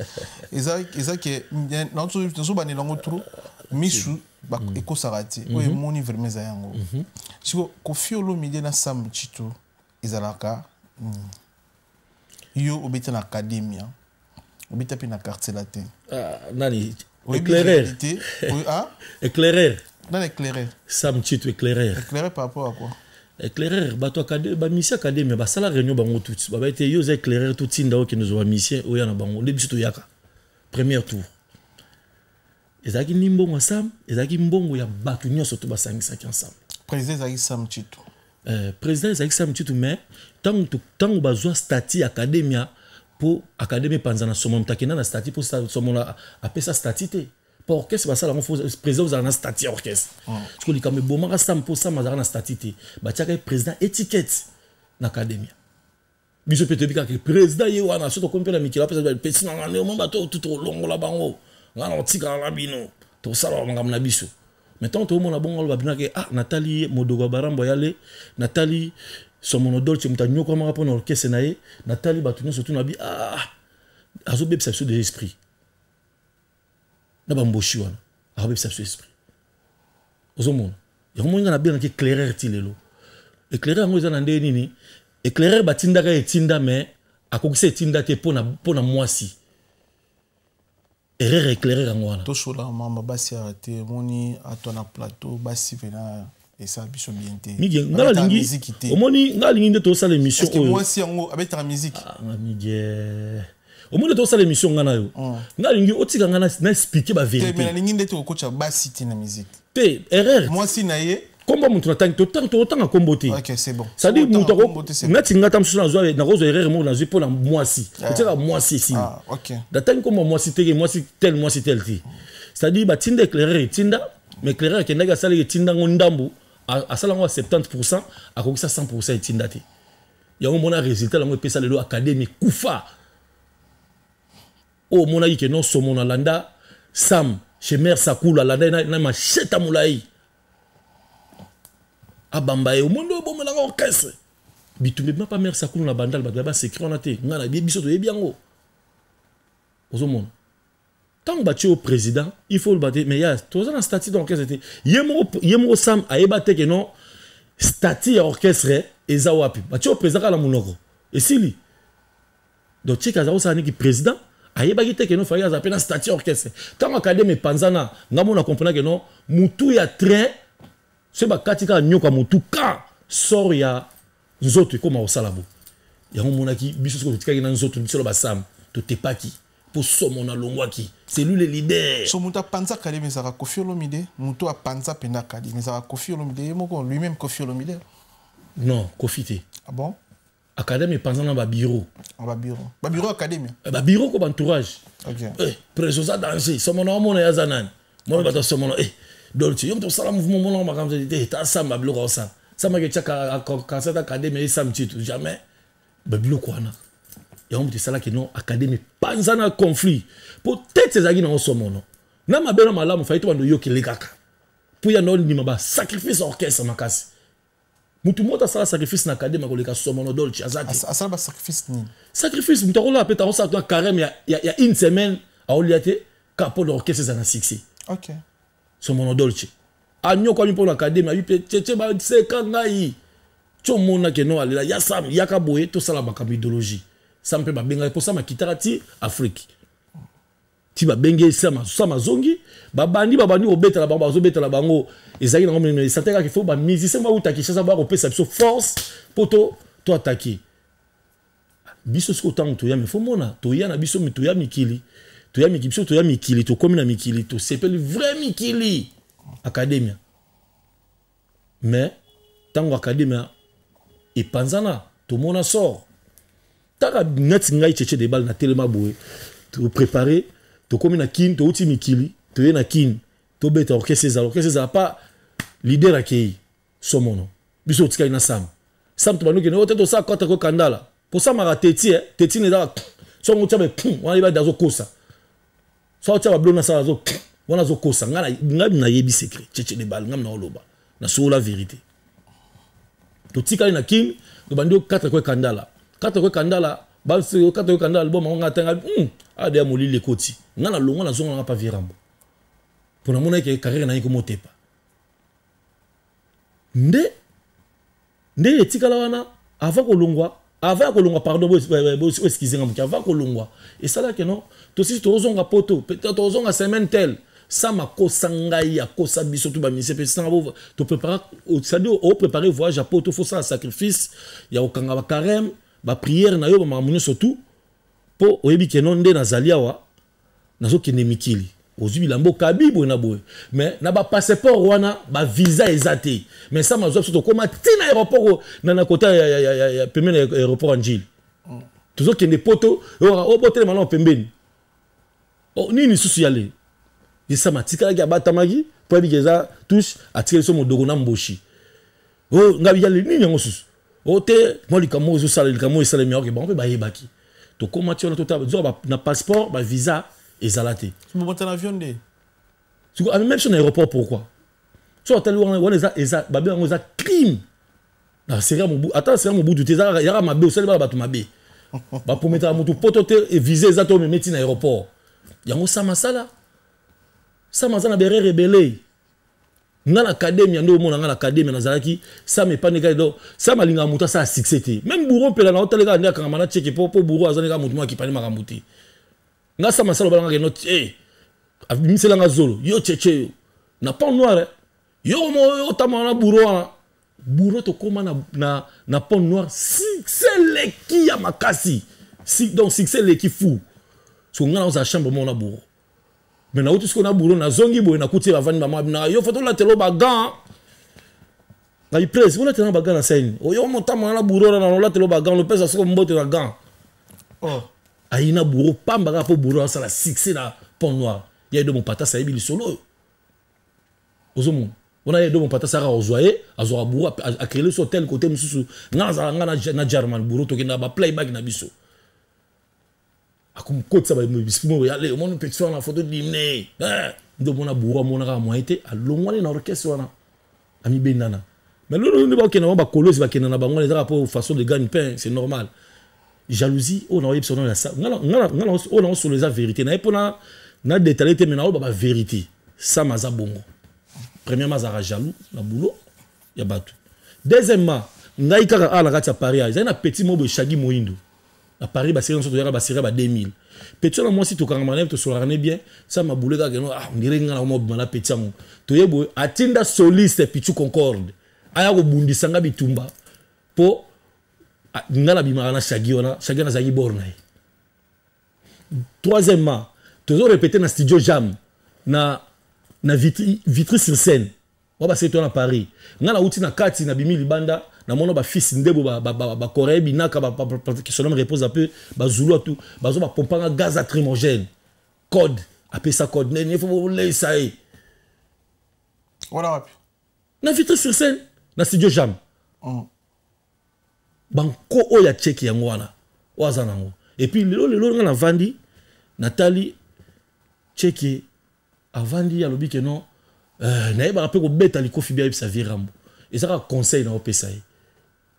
eza ke nazobandela yango trop, misu ekosaka te oyo emoni vraiment eza yango. Siko Koffi Olomide na Sam Tshintu ezalaka nini? Yo obeta na Academia, obeta mpe na Quartier Latin. Nani éclaireur? Éclaireur. Nani éclaireur? Sam Tshintu éclaireur. Éclaireur par rapport à quoi? Éclaireur, bato bamusicien Academia basala réunion bango tuti, baba ete yo oza éclaireur, totinda okende ozwa bamusicien oya na bango nde biso toyaka premier tour. Ezalaki ni mbongo ya Sam, ezalaki mbongo ya bato nyonso to basangisaki ensemble. Président ezalaki Sam Tshintu? Président ezalaki Sam Tshintu, mais ntango bazwa statut Academia, mpo Academia epanza na somo, moto akenda na statut mpo somo apesa statut te. Po orchestre basala yango, faut président ozala na statut ya orchestre. Parce que likambo ebomaka Sam, mpo Sam azalaka na statut te, batiaka ye président étiquette na académie. Biso mpe toyebi kaka président ye wana. So tokomi mpe na mikili, apesa pesi nanga nde omo bato tu tolongola bango, nga na kotikala na bino, tosala makambo na biso. Mais ntango toomona bongo, aloba binaki: ah, natali modogo ya barambo yale, natali Somono Dolce, moto anyokwamaka mpo na orchestre na ye, natali bato nyonso tu na bi, ah, azobebisa biso de esprit na bamboshi wana, akobebisa biso esprit. Ozomona yango, moi nga nabengaki éclaireur. Ti lelo éclaireur yango eza na ndenge nini? Éclaireur batindaka etinda, mais akokisa etinda te mpo na mwasi. Erreur éclaireur yango wana. Tosola mamba basi ya te, omoni ato na plateau basi mpena esala biso bien te. Mige, nga nalingi, omoni, nga alingi nde tosala émission oyo. Mwasi yango abetaka musique? Ah, Mige, omoni, tosala émission nga na yo, nga alingi otika nga na expliquer bavérité. Mais nalingi nde tokokotya basi te na musique. Te, erreur. Mwasi na ye. Kombo moto natangi, totanga kombo te. Ok, c'est bon. C'est-à-dire moto nati nga ta mosusu nazwa, nakozwa erreur moko nazwi mpo na mwasi, otiaka mwasi esili. Natangi kombo mwasi teke, mwasi tel, mwasi tel te. C'est-à-dire batinda éclaireur etinda, mais éclaireur akendaki, asalaki etinda ngo ndambu, asala yango ya 70, akokisa 100 etinda te. Yango mona résultat yango epesa lelo académie kufa. Oyo omonaki ke non, Somo nalanda Sam chez mare Sakulu, alanda ye na machette molai, abamba ye. Omoni oyo bomelaka orchestre, bitumba ebima pa mare Sakulu na Bandala, bato ya basecret wana te, ngai nayebi, biso toyebi yango. Ozomona ntango batie yo président, il faut oloba te, mais ya toza na statut d'orchestre te. Ye moko Sam ayeba te ke non, statut ya orchestre eza wapi. Batie yo président kaka na monoko, esili. Donc tieke aza kosala niki président, ayebaki te ke non, faki aza mpe na statut ya orchestre. Ntango académie epanzana, nga mona comprendre ke non, mutu ya train soki bakati kaka nyoka mutu ka sort ya nzoto ekóma kosala bo. Yango omonaki biso soki totikaki na nzoto biso na basam, totepaki mpo Somo nalongwaki, c'est lui le leader. So moto apanza académie ezalaka Kofi Olomide? Moto apanza mpenza académie ezalaka Kofi Olomide ye moko, lui-même Kofi Olomide? Non, Kofi te. Ah bon? Académie epanza na babureau. Ah, babureau, babureau académie. Babureau ko baentourage. Ok. Eh, président oza danger. Somo na omona ye aza nani, mona bato Somono, eh, Dolce, yo moto osala mouvement, mona makambo te, tasamba biloko osala, sambaki etia concert académie esam titu jamais babiloko wana. Yango moto esalaki non, académie panza na conflit mpo tete ezalaki nango Somono na mabe na malamu. Fai to bando oyokele kaka mpo ya ndima basacrifice orchestre makasi. Mutu moko asala sacrifice na académie akoleka Somono Dolce aza te. Asala basacrifice nini? Sacrifice, moto akolala mpe takosala to carême ya une semaine, aolia te kaka mpo na orchestre eza na succès. Somono Dolce anyokwami mpo na académie, abi mpe tietie baseka ngai ti omonake no alela ya Sam, yaka boye tosala makambo idéologie. Sam mpe babengaki mpo Sam akitaka ti Afrique, ti babenge Sam, Sam azongi, babandi kobetela bango, bazobetela bango, ezalaki nango minene. Esante kaka ifo bamusicien bauta Kinshasa baya kopesa biso force mpo to attaquer biso. Sikoyo ntango toya, me fo mona toya na biso, toya mikili, toya mikili, biso toya mikili, tokómi na mikili, tosepeli vrai mikili académia. Mais ntango académia epanzana, tomona sort taka neti ngai Tchétché Debal na telema boye, toprépare, tokómi na Kine, touti mikili, toye na Kine, tobeta orchestre, ezala orchestre, ezala pa leader akei Somono, biso totikali na Sam. Sam tobandi okende ote tosala kota kokandala posamaka teti teti na ezaka songo otya be wana yeba azokosa, so otya babilo na sala azo wana azokosa. Ngai nayebi secret Tchétché Debal, ngai na oloba nasolola vérité. Totikali na Kine, tobandi 4 ko ekandala, 4 ko ekandala, 4 ko ekandala album yango. Ngai atanga adeya molili ekoti, ngai nalongwa, nazonga nanga pa Virambo mpo namonaki carrière na ye komotepa nde nde etikala wana. Avant kolongwa, avant ya kolongwa, pardon, excuse nga moke, avant kolongwa esalaki non, tosisi tozonga poto, peut-être tozonga semaine telle. Sam akosa ngai, akosa biso to bamusicien mpe sanga toprépara, c'est-à-dire opréparer voyage ya poto, faut sala sacrifice ya kokanga bacarême, baprière na yo, bamakambo nyonso tu, mpo oyebi ke no nde nazali awa, nazokende mikili, ozwi bilamba, okabi boye na boye, mais na bapasseport wana bavisa eza te. Mais Sam azwa biso, tokóma ntina aéroport na kota ya pembeni ya aéroport ya Njili, tozokende poto, obotelema nao pembeni nini lisusu yale. Ye Sama atikalaki abatamaki mpo ayebiki eza touche, atikali so modoko na mboshi. O ngai ya nini yango susu? O te, mwa likambo oyo ezosala, likambo oyo esalemi, oke bango mpe bayebaki. Tokóma ti wana totala zoka na passeport ba visa ezala te. Bobota na avion nde. Siko amemi biso na aéroport pourquoi? So atali wana wana eza eza babe yango eza crime. Na série ya Mobutu, ata série ya Mobutu te eza yaka mabe, osali bana bato mabe. Baprometaka motu poto te e visa eza te omemi ti na aéroport. Yango Sama asala. Sama aza na berere ebele. Nga na academia nde omona nga na academia nazalaki Sam epande kaka donc Sam alingaka moto asala succès te. Même bourreau mpela na otali kaka nde akangama na cheke po po bourreau aza kaka moto moko akipani makambo te. Nga Sam asala obalanga ke not eh abimisela nga zolo yo cheche yo na pont noir eh. Yo mo otama na bourreau wana bourreau tokoma na na na pont noir succès leki ya makasi. Si, donc succès leki fou. So nga na oza chambre moko na bourreau. Mais nauti sikoyo na boulot, nazongi boye, nakuti ye bavandi bamwa na yo, foto olatela bagan ngai prese olatela na bagan na scène oyo motama na boulot na olatela bagan lopesa soko mbote na gan. Oh. Ayi na boulot pamba kaka mpo boulot asala succès na Pont Noir. Ya Edo Mopatasa ayebi lisolo oyo ozomona wana ye Edo Mopatasa kaka ozwa ye azwaka boulot acréele so tel côté mosusu. Nga nazala nga na German boulot tokendaka ba playback na biso akomokotisa bispo moko ya le omoni petit wana photo dimne nde omona bourreau amonaka moyen te alongwani na orchestre wana amibendana. Mais lelo nde bakokenda bango bakolosi bakenda na bango wana ezaka po façon de gagne pain, c'est normal. Jalousie oyo naoyebisa wana oyo naosolo eza vérité naye mpona na détaillé te, mais naoyeba ba vérité. Sam aza bongo, premièrement azalaka jaloux na boulot ya bato. Deuxièmement, ngai kaka awa na kati ya Paris ezali na petit moko boye Shagi Moindo na Paris, basérie nyonso toyaka basérie ba 2000 petit wana mwasi tokangama na ye tosolaka ne bien. Sa mabule kaka no ah ndire nga na mobima na petit yango toye boye atinda soliste Pichu Concorde aya kobundisa nga bitumba po nga nabimaka na Shagi wana. Shagi wana azalaki bord na ye. Troisièmement, tozo répéter na studio Jam na na Vitry, Vitry sur scène wa baseki to na Paris. Nga na uti na kati na bimi libanda na mona ba fils ndebo ba ba ba, ba Corée binaka ba, ba, ba, ba, qui son nom repose un peu ba Zulu tout bazo ba pompanga gaz lacrymogène code apesa code ne faut laisser ye. Voilà wapi? Na Vitry sur scène na studio Jam. Banko oyo ya cheki yango wana oyo aza nango. Et puis lelo lelo nga na vandi natali cheki avandi alobi ke non nayebaka mpe kobeta likofi bia yebisa vie Rambo. Ezaka conseil na opesa ye.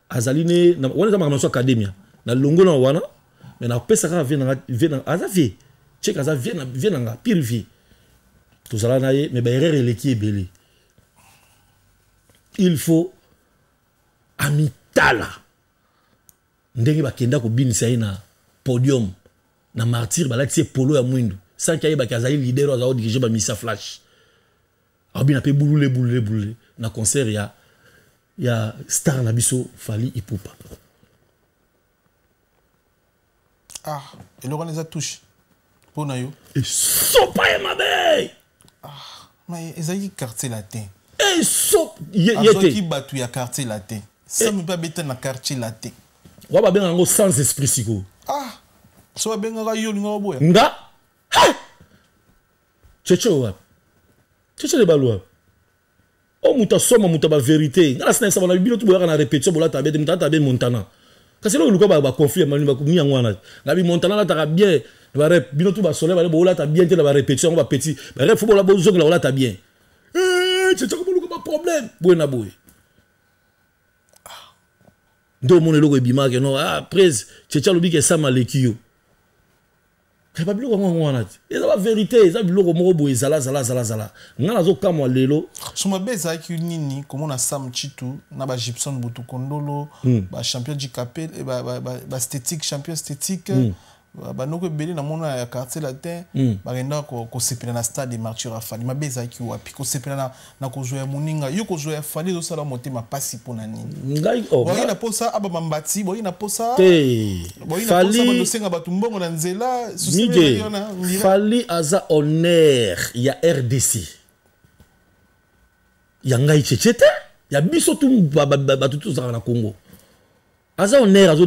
Azali ne na, wana eza makambo nyonso academia. Na longo na wana mais na opesa kaka vie na vie na aza vie. Cheki aza vie na vie na nga pire vie. Tozala na ye mais ba erreur eleki ebele. Il faut amitala ndenge bakenda kobinisa ye na podium na martyr balatisi ye polo ya mwindu sans qu'il ayebaki azali leader oyo azali kodiriger ba misa flash. Abina pe bulule bulule bulule na concert ya star na biso Fally Ipupa. Ah, eloko wana eza touche mpo na yo. Esopa ye mabe. Ah, mais ezalaki quartier latin. Esop ye ye te. Azwaki bato ya quartier latin. Sam mpe abeta na quartier latin. Wa babenga yango sans esprit sikoyo. Ah, so babengaka yo olinga oboya. Nga? Ha! Cheche wapi? Cheche de balu wapi? O moto asoma moto ba vérité. Nga na sina saba na bino tu boyaka na répétition bolata bete moto ata be Montana. Kasi eloko luka ba conflit mani ba ni yango wana. Na bi Montana lataka bien ba rep bino tu ba soleil ba bolata bien te na ba répétition ba petit. Ba rep faut bola bozongela bolata bien. Eh, cheche ko boluka ba problème. Boye na boye. Nde omona eloko ebimaka no, ah prese cheche alobi ke Sam aleki yo. Ba biloko yango wana te. Eza ba vérité, eza biloko moko boye zala zala zala zala. Nga nazokamwa lelo. So mabe ezalaki nini komona Sam Tshintu na ba Gibson Butukondolo, ba champion du Capel, ba esthétique, champion esthétique, ba noko ebele na mona ya quartier latin, bakenda kosepela na stade de martyr ya Fally. Mabe ezalaki wapi? Kosepela na kozwa ya moninga. Yo kozwa ya Fally ezosala motema pasi mpona nini? Ngai, oh, Boyi nga- na posa abamba mbati, boyi na posa Te. Boyi na Fally posa bandosenga bato mbongo na nzela, susi Mige, mpe wana, ndira. Fally aza honneur ya RDC. Ya ngai tchétché te, ya biso tu bato tozalaka na Congo. Aza honneur,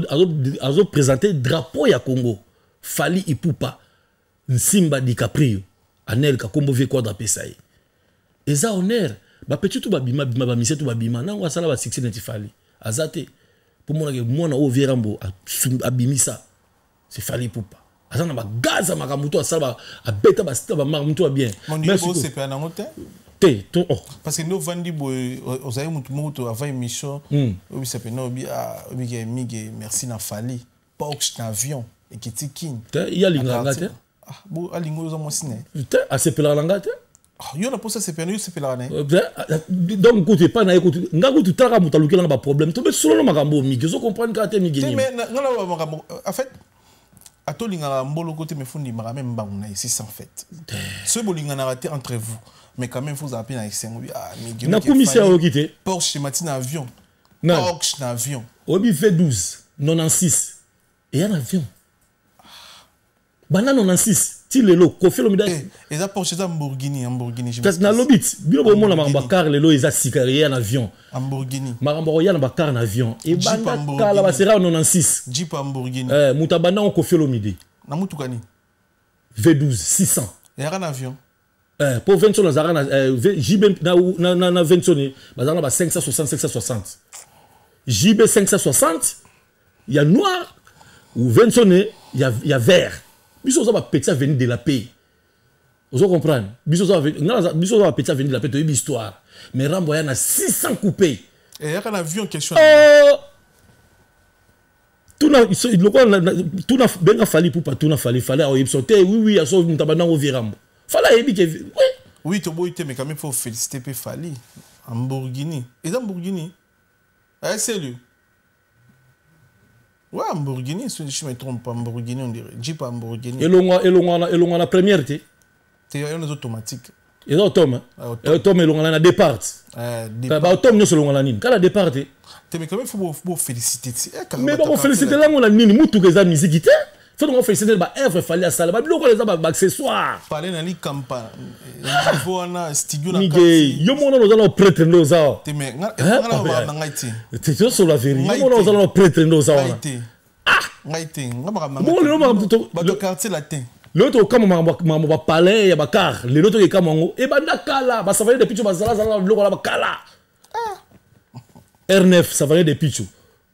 azo présenter drapeau ya Congo. Fally Ipupa, Nsimba DiCaprio. Anelka kombo vie Quadra apesa ye eza honneur. Bapeti tu babima bima, bamise tu babima nango asala basuccès neti Fally aza te. Mpo monake mwana oyo vie Rambo abimisa, c'est Fally Ipupa. Aza na bagaz ya makambo to asala, abeta basita bamakambo to ya bien. Osepela nango te? Te to, oh. Parce que nde ovandi boye, ozali motu moko to avant émission oyebisa pena obi obiki Mige merci na Fally, Porsche na avion ekiti Kini. Te, ye alingaka nga te. Alinga oyo oza mwasi na ye. Te, asepelaka na nga te. Yo na mposa sepela, yo osepelaka na ye. Donc kutu epai na ye, kutu nga kutu talaka moto alukelanga baproblème to mpe solono makambo oyo. Mige, ozo comprendre kaka te, Mige. Nga na makambo, en fait, atolingaka mboloko te, mais faut ndimaka même mbangu na ye. C'est ça en fait. Soki bolinganaka te entre vous, mais quand même faut ozala mpe na esengo. Mige, nakumisi ayoki te. Porsche mati na avion, Porsche na avion. Oyebi V12 96 eya na avion banda 96 ti lelo. Koffi Olomide. Eza Porsche, eza Lamborghini, Lamborghini. Kasi nalobi ti bino bomona makambo ya car lelo eza sika eya na avion. Lamborghini. Makambo akoya na bacar na avion ebanda kala, basera 96. Jeep Lamborghini. Moto abanda ngo Koffi Olomide. Na mutuka nini? V12 600. Eyaka na avion? Mpo Venson azalaka na JB na Venson, bazalaka na ba 560, 560, JB 560 ya noir ou Venson ya vert. Biso oza bapetit avenue de la Paix, ozo comprendre? Biso oza bapetit avenue de la Paix, toyebi histoire. Mais Rambo aya na 600 coupé. Eyaka na avion, question. Tuna lokola tuna benga Fally Ipupa, tuna Fally. Fally aoyebi so te. Oui, aso moto abandango vie Rambo, Fally ayebi ke oui. Oui, toboyi te, mais quand même faut féliciter mpe Fally. Lamborghini, eza Lamborghini, eh, sérieux. Ouais, Lamborghini, si je me trompe pas, Lamborghini, on dirait. Jeep Lamborghini. Elongwa elongwa elongwa na première te. Te, yo automatique. Eza automne. Automne elongwa na départ. Baautomne nyonso elongwa na nini? Kala départ te. Te, mais quand même faut bo féliciter. Mais bakoféliciter lango na nini? Mutuka eza musique te. Faut donc féliciter ba œuvre Fally asala, babiloko eza ba accessoire. Parler na likampa niveau wana, studio na. Mige, yo mona oza na prêtre nde oza. Te, mais nga na ngai te. Tosola vérité, yo mona oza na prêtre nde oza wana. Ngai te, nga makambo. Bon, lelo makambo bato Quartier Latin. Lelo tokokama makambo bapalais ya bacar, lelo tokekama yango ebanda kala. Basavane de Picho bazalazala na biloko wana bakala. R9 Savane de Picho,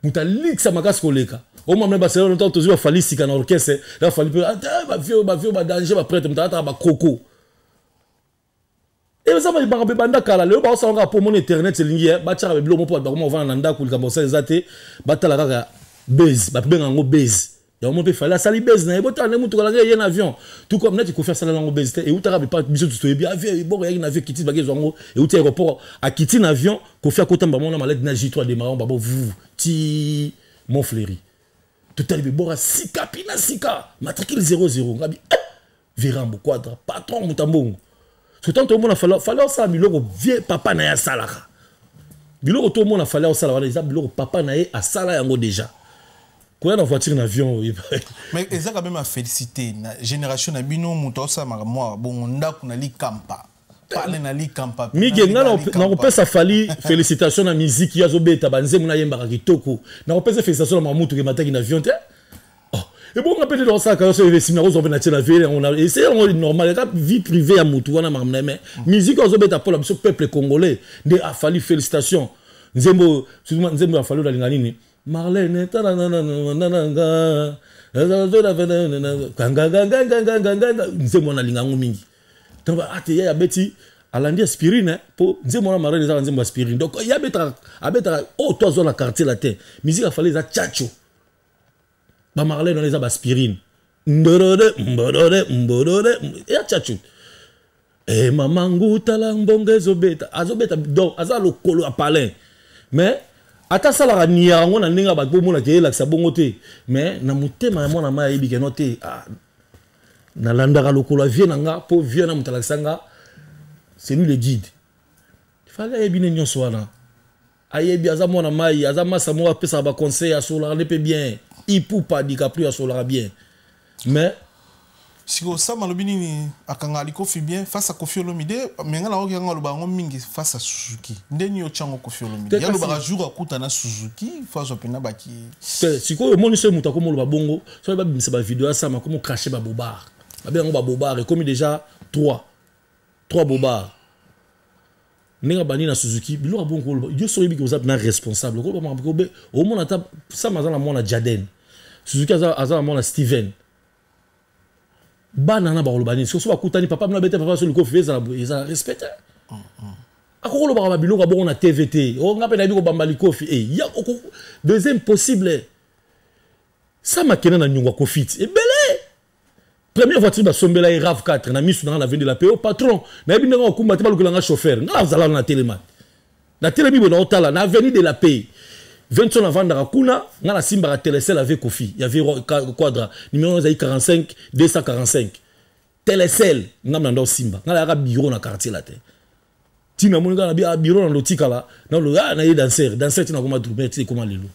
moto alikisa makasi koleka omamna basela. Ntango tozwi baFally sika na orchestre na Fally mpe bavio bavio badanger, baprêtre, moto alataka bakoko. Eza makambo ebanda kala. Lelo baosala kaka mpo omona internet elingi batiaka babiloko mpo bato bakoma kovanda na ndako, likambo osala eza te, batala kaka base, babenga yango base. Yango mpe Fally asali base na ye. Botala nde mutuka nanga eye na avion, tout comme neti Koffi asala yango base te. Eutaka bepa biso tu toyebi avion eboko eyaki na avion, ekiti, baki ezwa yango, euti aéroport, akiti na avion. Koffi akotamba mona malade na J3 démarrant babo vu ti Montfleury. Totali bebora sika pina sika, matricule 00. Ngabi eh, Virambo Quadra patron, moto ya mbongo. So tant tomona Fally, Fally osala biloko vie papa na ye asalaka. Biloko tomona Fally osala wana eza biloko papa na ye asala yango déjà. Koya na voiture na avion. Mais eza quand même à féliciter na génération na bino, moto aosalamaka mwa bongo, ndako na likampa, pale na likampa. Mige, nga nakopesa Fally félicitation na miziki azobeta, banzembo nayembaka kitoko. Nakopesa félicitation na mamutu kemataki na avion te. Ebonga mpe te tokosalaka nyonso esimi nakozwa mpe na tie na vie yango, ese yango normal, eka vie privée ya motu wana, makambo na ye. Mais musique azobeta mpola biso peuple congolais nde aFally félicitation. Nzembo, surtout nzembo ya Fally oyo alinga nini, Marlene talananananga, nzembo wana alinga yango mingi. Donc ate ye abeti, alandi aspirine, mpo nzembo wana Marlene ezaka nzembo aspirine. Donc ye abetaka, abetaka oyo to azwa na Quartier Latin. Musique aFally eza tchatcho, bamarlene wana eza baaspirine, ndorore mborore mborore ya tchatcho. E mama ngutala mbongo ezobeta, azobeta. Donc aza lokolo ya palin, mais ata asalaka nia yango na ndenge ya bato bomonaka eyelakisa bongo te. Mais na motema ya mwana mai ayebi keno te. Ah, nalandaka lokolo ya vie na nga, mpo vie na moto alakisa nga, c'est lui le guide. Fally ayebi ne nyonso wana, ayebi aza mwana mai, aza masa moko apesaka baconseil, asolaka nde mpe bien. Ipupa DiCaprio asolaka bien, mais Sikoyo Sam alobi nini? Akangaka likofi bien face à Koffi Olomide, mais nga nakoki yanga aloba yango mingi face à Suzuki. Nde nini otyango Koffi Olomide? Ye alobaka jour akuta na Suzuki, fo azwa mpena baki. Te, sikoyo omoni soki moto akomi oloba bongo, soki babimisa bavideo asama akomi ocracher babobar, babenga yango babobar, ekomi déjà. 3 3 bobar ndenge abandi na Suzuki. Biloko abongo koloba, yo soki oyebi ke oza na responsable, okoloba makambo kobe omona ata Sam aza na mwana Jaden Suzuki, aza na mwana Steven. Bana na bakoloba nini soki so bakutani? Papa bino abete papa so likofi, ezala boye, ezala respect te. Akokolobaka babiloko abongo na TV te. O nga mpe nayebi kobamba likofi e ya deuxième possible. Sam akenda na nyongo ya Kofi ti ebele. Première voiture basombela ye, RAV 4, na misu nanga na vendela pe o patron. Nayebi ndenge okumba te, balukela nga chauffeur. Nga nazala na telema, natelemi boye, naotala na avenue de la Paix. Vincent avandaka kuna, nga nasimbaka Telecel avec Kofi ya Vero Quadra. Numéro ezali 45 245 Telecel. Nga na ndo osimba, nga nayaka bureau na quartier la te. Ntina moni kaka na bi ah, bureau na ndotikala nalo ah, naye danser danser, ntina koma drummer, ti ekoma lelo.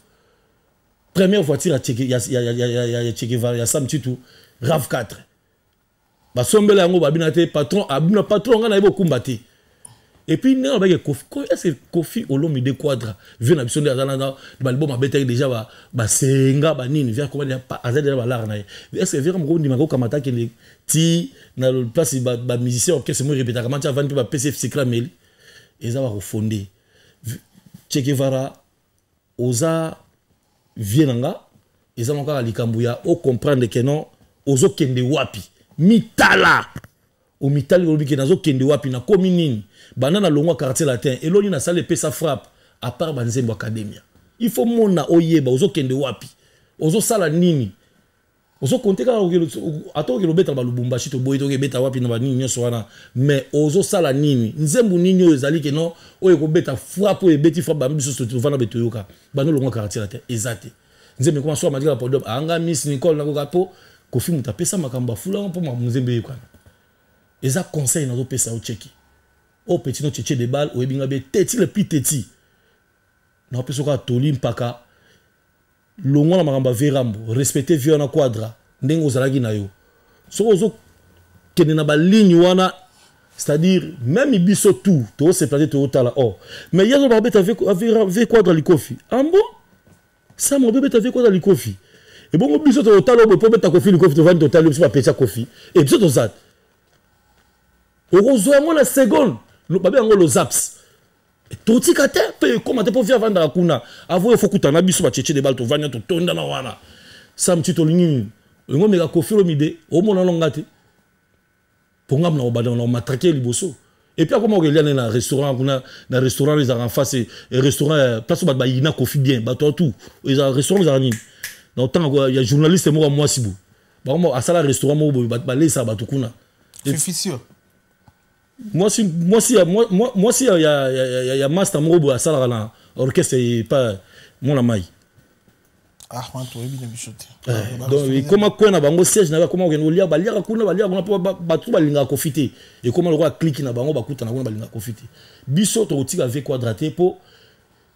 Première voiture ya Che ya Che Guevara, ya Sam Tshintu, RAV 4 basombela yango. Babina te patron, abina patron, nga nayebi okumba te. Et puis ndenge alobaki Kofi, est ce que Kofi Olomide Quadra, vieux na biso, nde aza na balibom, abetaki déjà basenga banini, vieux akoma, aza déjà balare na ye. Est ce que vieux moko ndimaka okamata akende ti na place bamusicien, orchestre mo répétaka, manti avandi mpe bapesi secret ameli? Eza bakofonde. Che Guevara, oza vieux na nga, eza mo kaka likambo ya ocomprendre ke non, ozokende wapi. Mitala, omitali, olobi ke nazokende wapi, nakomi nini, banda nalongwa Quartier Latin, eloni nasala epesa frappe à part banzembo academia. Il faut mona oyeba ozokende wapi, ozosala nini, ozokonte kaka. Ata okende obeta na balubumbashi, toboyi, tokebeta wapi na banini nyonso wana, mais ozosala nini, nzembo nini oyo ezali ke non, oyo ekobeta frappe, oyo ebeti frappe, bambi biso tovanda be toyoka. Bando olongwa Quartier Latin, eza te nzembo ekoma so amadika na podium anga Miss Nicole nakoka mpo Kofi moto apesa makambo afulanga mpo makambo nzembo eyokana. Eza conseil nazopesa yo, cheki oyo petit no cheche de balle, oyebi nga be teti le plus teti, naopesa kaka toli mpaka longwa na makambo ya Verambo. Respecte vieux wana Quadra ndenge ozalaki na yo. Soki ozokende na baligne wana, c'est-à-dire même biso tout toosepela te, tootala oh, mais ye azoba abeta v Quadra likofi ambo Sam obebeta v Quadra likofi, ebongo biso totala oboye mpo obeta Kofi likofi, tovandi totali biso bapetya Kofi e biso toza te. Okozwa yango na seconde, babe yango lozaps totika te mpe ekóma te mpo vi avandaka kuna. Avo efo kutana na biso bacheche de bale, tovandi totondana wana. Sam ti tolingi nini? Olingi omeka Kofi Olomide, omona nonga te mpo ngambo na kobanda na komatrake liboso. Et puis akoma kokelia nde na restaurant kuna, na restaurant ezalaka en face, restaurant place bato bayina Kofi bien, bato ya tout. Ezala restaurant ezalaka nini na otanga ya journaliste moko ya mwasi boye, bango asala restaurant moko boye, bato balesaka bato kuna. Mwasi ya master moko boye asalaka na orchestre epa mwana mai. Ah, toyebi na biso te. Donc ekoma kwe na bango siège na bakoma kokende kolia, baliaka kuna, baliaka kuna mpo bato balingaka Kofi te. Ekoma lokola clique na bango, bakutana kuna, balingaka Kofi te. Biso tokotika vieux Quadra te mpo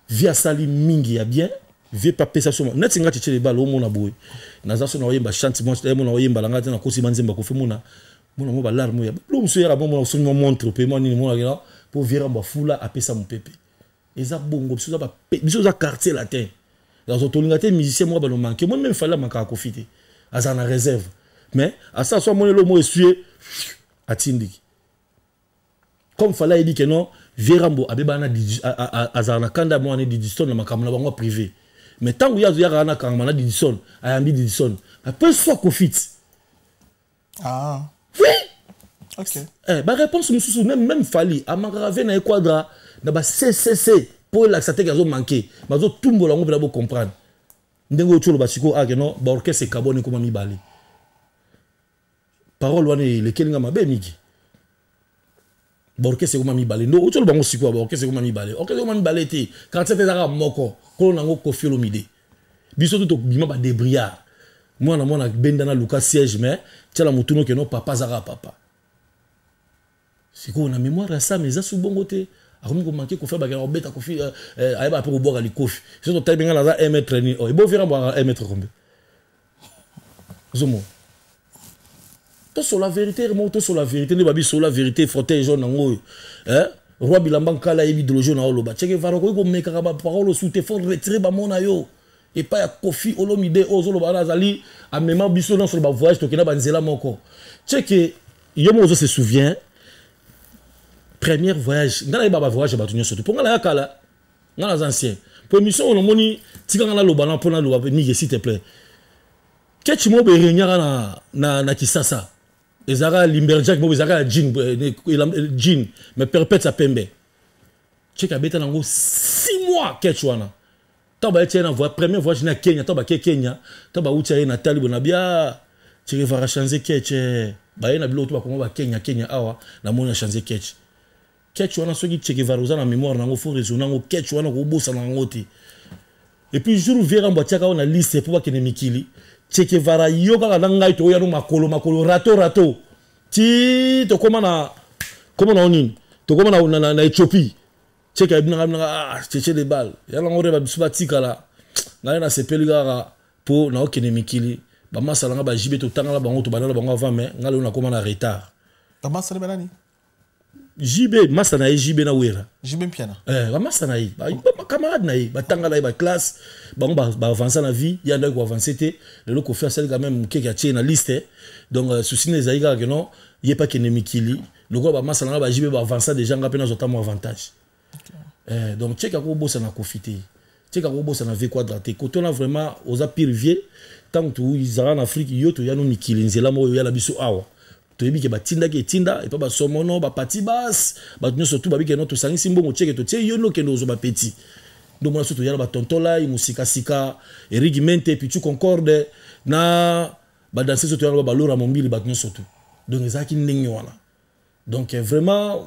vieux asali mingi ya bien. Vieux mpe apesa so neti nga Chichele bala omona boye, naza so na oyemba chante mona oyembala nga te, nakosi banzemba Kofi, mona mona mo balarme oya bilo mosusu eyaka bo mona soki mwa montre mpe mwa nini monakena mpo vieux Rambo afula apesa mopepe. Eza bongo, biso oza Quartier Latin, donc tolinga te musicien moko bano manke. Moi même Fally amakaka Kofi te, azala na réserve, mais asala so amoni eloko moko esue, atindiki. Comme Fally ayebi ke non, vieux Rambo abebana, azala na kanda mwana Didistone na makambo na bango ya privé, mais ntango ye azoyaka wana akangama na Didistone, ayambi Didistone après soit Kofi ti. Ah. Oui. Ok. Eh, baréponse mosusu, même Fally amakaka ve na ye Quadra na ba ccc mpo elakisa teke azomanke, bazotumbola yango mpena bocomprendre ndenge oyo tioloba sikoyo ake non, baorchestre ekabwani ekoma mibale. Parole wana elekeli nga mabe mingi. Baorchestre ekoma mibale, ndo otioloba yango sikoyo, baorchestre ekoma mibale. Orchestre ekoma mibale te, quartier te, ezaka moko, kolo nango Kofi Olomide. Biso tu tobima badébrouillard, mwana mwana benda na luka siège, mais tiala motu noke no papa azaka papa. Sikoyo na mémoire ya Sam eza su bongo te, akomi komanke Kofi, abakela kobeta Kofi, ayeba mpe kobwaka likofi. So totali nga naza 1 mètre nini oh, ebovira bwaka 1 mètre combien? Ozomona, tosola vérité moko, tosola vérité nde babi sola vérité. Fauteuil jaune yango oyo, eh? Roi bilamba nkala ayebi idéologie na oloba. Che Guevara, okoki komekaka baparole osu te, faut retire bamona yo epai ya Kofi Olomide oyo ozoloba wana. Azali amema biso nyonso na bavoyage, tokenda banzela moko. Cheke Yo moko ozo se souvient première voyage ngai nayeba bavoyage ya bato nyonso te mpo ngai naya kala, ngai naza ancien po émission oyo namoni. Tika ngai naloba na mpo naloba mingi, s'il te plaît. Ketch moko boye réuniaka na Kisasa, ezalaka Limberjack moko, ezalaka ya jean, jean mais perpète ya pembe. Cheke abeta nango 6 mois ketch wana. Ntango bayeti ye na premier voyage na Kenya, ntango bake Kenya, ntango bauti ye na tali bona bia Che Guevara change ketch, baye na biloko to bakoma bakenya Kenya awa, namoni achange ketch. Ketch wana, soki Che Guevara oza na mémoire nango, faut raisonner yango. Ketch wana kobosana yango te. Et puis jour Verambo atiaka oyo na liste mpo bakende mikili, Che Guevara, yo kaka na ngai toya no makolo makolo, rato rato, ti tokóma na koma na nini, tokóma na Éthiopie. Cheke ayebinaka binaka: "Ah, Cheche de Bal yala ngo reba biso batikala." Ngai nasepeli kaka mpo naokende mikili, bamasala nga bajibe, totangala bango, tobandala bango avant, mais ngai lelo nakóma na retard. Bamasala banani? JB, masa na ye JB na Wera. JB Mpiana. Eh, bamasa na ye, bacamarade na ye, batanga na ye baclasse. Bango baavance na vie, ye andaki koavance te. Lelo Kofi asali quand même mokeke, atie na liste. Donc souci na ezali kaka keno ye mpe akende mikili lokola bamasa na nga baJB baavance déjà, nga mpe nazwa ta mo avantage. Eh, donc Cheke akobosana Kofi te, Cheke akobosana V Quadra te. Kote wana vraiment oza pire vie. Ntango tozala na Afrique, yo toya no mikili nzela moko, oyala biso awa, toyebi ke batindaki etinda epa basomono bapati bas bato nyonso tu babike no tosangisi mbongo, tieke totie yo nokende ozwa bapeti. Nde omona so toyala batonton mosikasika, Erik Mente, Pichu Concorde na badanse so toyala balora mombili, bato nyonso tu. Donc ezalaki ndenge wana. Donc vraiment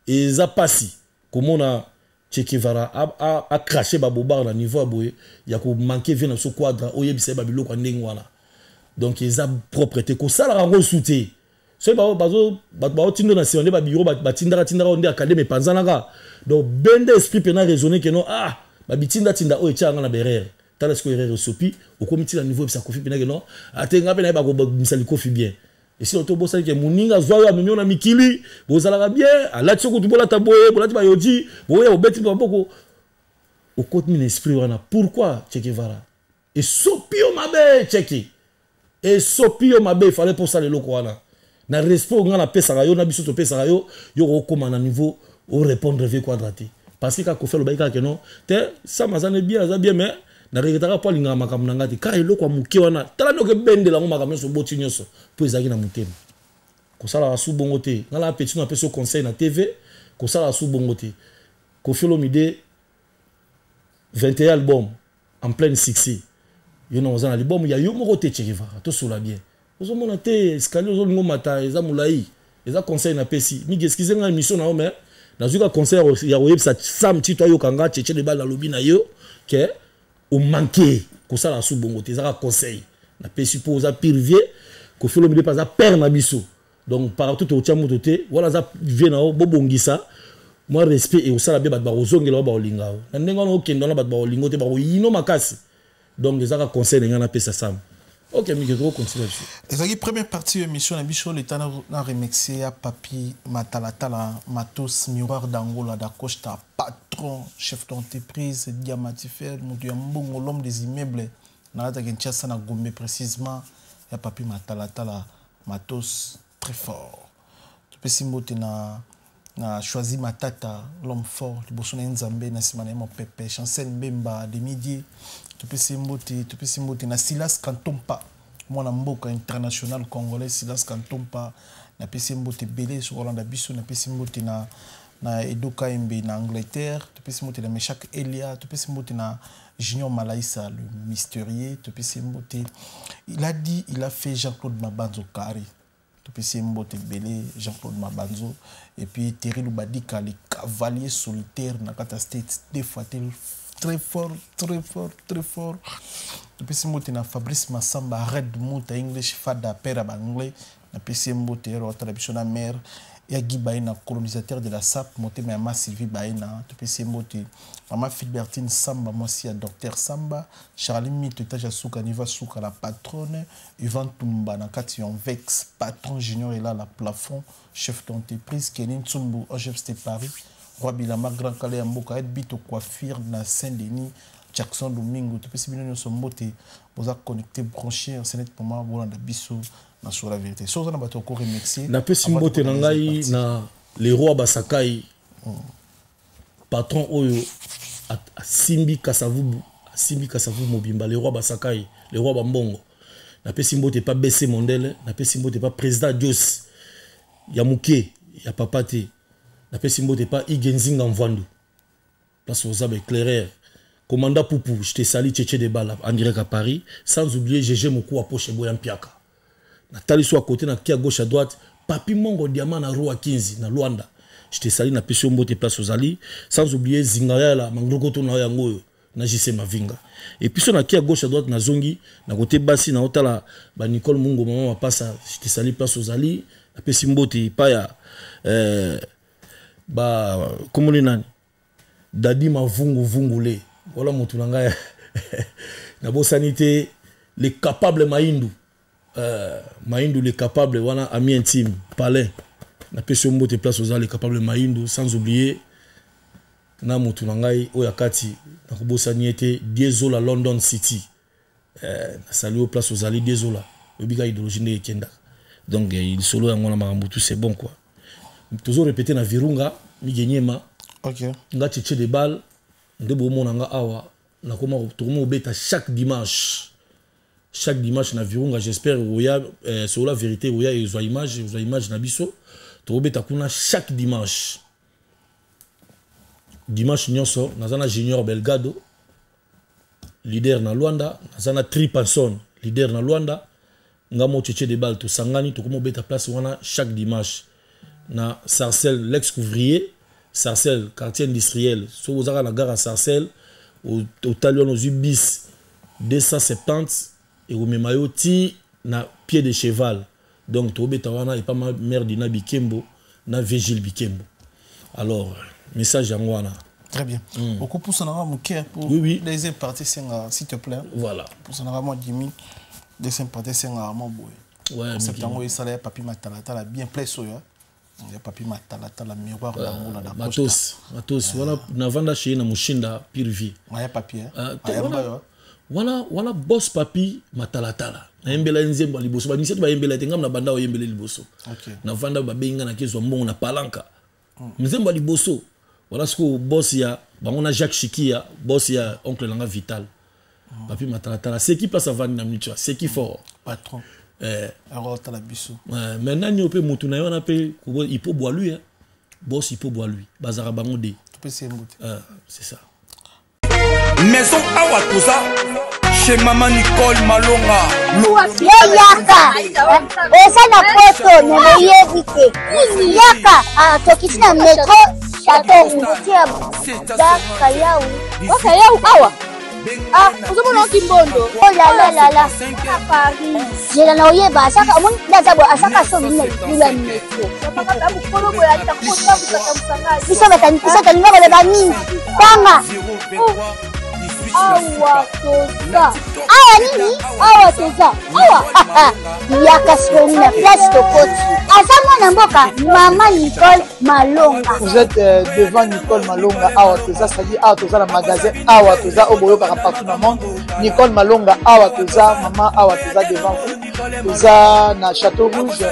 eza pasi komona Che Guevara acrache babobar na niveau ya boye ya komanke vie na biso Quadra, oyebisa ye babiloko ya ndenge wana. Donc eza propre te, kosalaka yango su te. Soki bato baotinda na nsima nde babiro batindaka tindaka nde académie epanzanaka. Donc bende esprit mpena raisonner keno ah, babitindatinda oyo etiaka nga na berere. Tala sikoyo erreur esopi, okomi ntina niveau ebisa Kofi mpena keno ate nga mpe naye bakobimisa likofi bien. Esili tobosani ke moninga azwa oyo amemi yo na mikili, bozalaka bien, alati soki bolata boye, bolati bayoji boya, bobeti maboko, okoti na esprit wana. Pourquoi, Che Guevara? Esopi yo mabe, Cheki, esopi yo mabe. Efale mposala eloko wana na respect oyo ngai napesaka yo na biso topesaka yo. Yo kokóma na niveau orépondre V Quadra te, parce que kaka Kofi alobaki kaka keno te, Sam aza ne bien, aza bien, mais na regretaka mpo alingaka makambo na ngai te. Kaka eloko ya moke wana, tala ndoko ebendela yango, makambo nyonso oboti nyonso mpo ezalaki na motema. Kosalaka su bongo te. Ngai na petit napesi yo conseil na TV, kosalaka su bongo te. Kofi Olomide, 21 album en pleine succès, yo na oza na album ya yo moko te. Che Guevara, tosola bien, ozomona te escalier ozolinga omata eza molai. Eza conseil napesi mingi. Excuse ngai, émission na yo, mais nazwi ka conseil ya koyebisa Sam Tito ayoka nga. Cheche de Bal, nalobi na yo ke omanke kosala su bongo te. Ezaka conseil napesi mpo oza pire vie. Kofi Olomide mpe aza père na biso, donc partout tokotia moto te wana aza vie na yo. Bobongisa mwa respect ekosala be bato bakozongela oyo bakolinga yo na ndenge wana. Okende wana, bato bakolinga te, bakoyino makasi. Donc ezaka conseil na ngai napesa Sam. Ok, mike, tokocontinue biso. Ezalaki première partie ya émission na biso. Leta na remercier ya Papi Matalatala Matos, Miroir d'Angola d'Acosta, patron, chef d'entreprise, diamantifère, moto ya mbongo, l'homme des immeubles na kati ya Kinshasa, na Gombe précisement. Ya Papi Matalatala Matos, très fort. Topesi mbote na Choisi Matata, l'homme fort, liboso na ye Nzambe, na nsima na ye mopepe Chancel Mbemba de Midi. Topesi mbote, topesi mbote na Silas Kantompa, mwana mboka international congolais. Silas Kantompa, napesi mbote ebele soki olanda biso. Napesi mbote na Edo Kaembe na Angleterre. Topesi mbote na Meshak Elia. Topesi mbote na Junior Malaïsa le mystérieux. Topesi mbote, il a dit, il a fait, Jean-Claude Mabanzo Carré. Topesi mbote ebele Jean-Claude Mabanzo. Et puis Terry Lubadika, le cavalier solitaire na kati States, deux fois très fort, très fort, très fort. Topesi mbote na Fabrice Masamba Red Muta, English fada, père ya baanglais. Napesi ye mbote ero atala biso na mare ya Guy Baena, colonisateur de la SAP, motema ya ma Sylvie Baena. Topesi ye mbote. Mama Filbertine Samba, mwasi ya docteur Samba, Charlie Mito, étage ya suka, niva suka, la patronne Ivan Tumba na kati ya Vex, patron Junior Elala Plafond, chef d'entreprise Kenny Ntsumbu, chef de Paris, Roi Bilama, Grand Calais ya mboka, Ed Bito Coiffure na Saint-Denis. Jackson Domingo topesi bino nyonso mbote boza connecté branché en pour moi bolanda biso na sur la vérité. Soki oza na bato oko remercier. Napesi mbote na ngai na le roi Basakai, patron oyo asimbi Kasavubu, asimbi Kasavubu mobimba, le roi Basakai, le roi Bambongo. Napesi mbote pa BC Mondele, napesi mbote pa président Dios ya moke ya papa te, napesi mbote pa Igenzinga Mvandu, place oza ba éclaireur. Commandant Poupou, je te salue, Tchétché de Bala, en direct à Paris. Sans oublier GG Mokou à Poche Boya Mpiaka. Natali so à côté, na qui à gauche à droite, Papi Mongo Diamant na Roi 15, na Luanda. Je te salue, na Pesio Mbote place aux Ali. Sans oublier Zingaya, Mangrokoto na Yango, na JC Mavinga. Et puis, so na qui à gauche à droite, na Zongi, na côté Bassi, na Otala, ba Nicole Mungo, maman, ma passa, je te salue, place aux Ali. Na Pesio Mbote, Paya, ba, comment on est nani? Dadi Mavungu Vungule. Voilà mon tout nanga. Na bosanité les capables Maïndou. Maïndou les capables wana ami intime palais. Na pesi mbote place aux les capables Maïndou sans oublier na mutu nangai oya kati na kobosani Diesola London City. Na salut aux place aux ali Diesola. Obika idéologie ndé kenda. Donc il solo yango na makambo tout c'est bon quoi. Toujours répéter na Virunga Migenyema. OK. Nga tchétché des balles nde bomona nga awa na koma tourner obeta chaque dimanche. Chaque dimanche na Virunga, j'espère oya sur la vérité oya ezwa image, ezwa image na biso. Tobeta kuna chaque dimanche. Dimanche nyonso nazana Junior Belgado leader na Luanda, nazana Tripanson leader na Luanda, nga mo tchétché des balles to sangani to koma obeta place wana chaque dimanche na Sarcelles l'ex-ouvrier Sarcelles, quartier industriel. So vous avez la gare à Sarcelles, au talion aux bis 270 et au Memayo ti na pied de cheval. Donc Tobe Tawana et pas ma mère dina Bikembo na Vigile Bikembo. Alors message yango. Très bien. Beaucoup pour son arabe pour oui, oui. Deuxième partie s'il te plaît. Voilà. Pour son arabe Jimmy deuxième partie c'est un arabe boy. Ouais. Septembre il salaire papi matalata la bien place yo. Il y a papi matalata la miroir d'amour la matos matos voilà na vanda chez na mushinda pire vie. Ouais papi hein. Voilà voilà boss papi matalatala. Na yembela nzembo liboso ba nisatu ba yembela te ngam na banda o yembela liboso. OK. Na vanda ba benga na kezwa mbongo na palanka. Nzembo liboso. Voilà ce que boss ya bango na Jacques Chikia, boss ya oncle langa Vital. Papi matalatala, c'est qui passe avant na minute, c'est qui fort. Patron. Alors t'as la biso. Ouais, maintenant ni opé mutu na yo na pe il peut boire lui hein. Boss il peut boire lui. Bazara bango de. Tu peux c'est mbote. C'est ça. Maison awa toza chez maman Nicole Malonga. Yaka. Esa na poto ne yebite. Yaka, ah tokiti na metro Château Rouge. Bakayau. Bakayau awa. Ah, ozomona kimbondo. Oh la la la la. Paris. Jela na oyeba asaka omoni ndaza bo asaka so bino lula metro. Biso batani biso talinga koloba mingi. Tanga. Awa toza. Awa nini? Awa toza. Awa. Yaka sikoyo na place tokoti. Aza mwana mboka Mama Nicole Malonga. Vous êtes devant Nicole Malonga awa toza, c'est-à-dire awa toza na magasin awa toza oyo boyokaka partout dans le monde. Nicole Malonga awa toza, maman awa toza devant vous. Toza na Château Rouge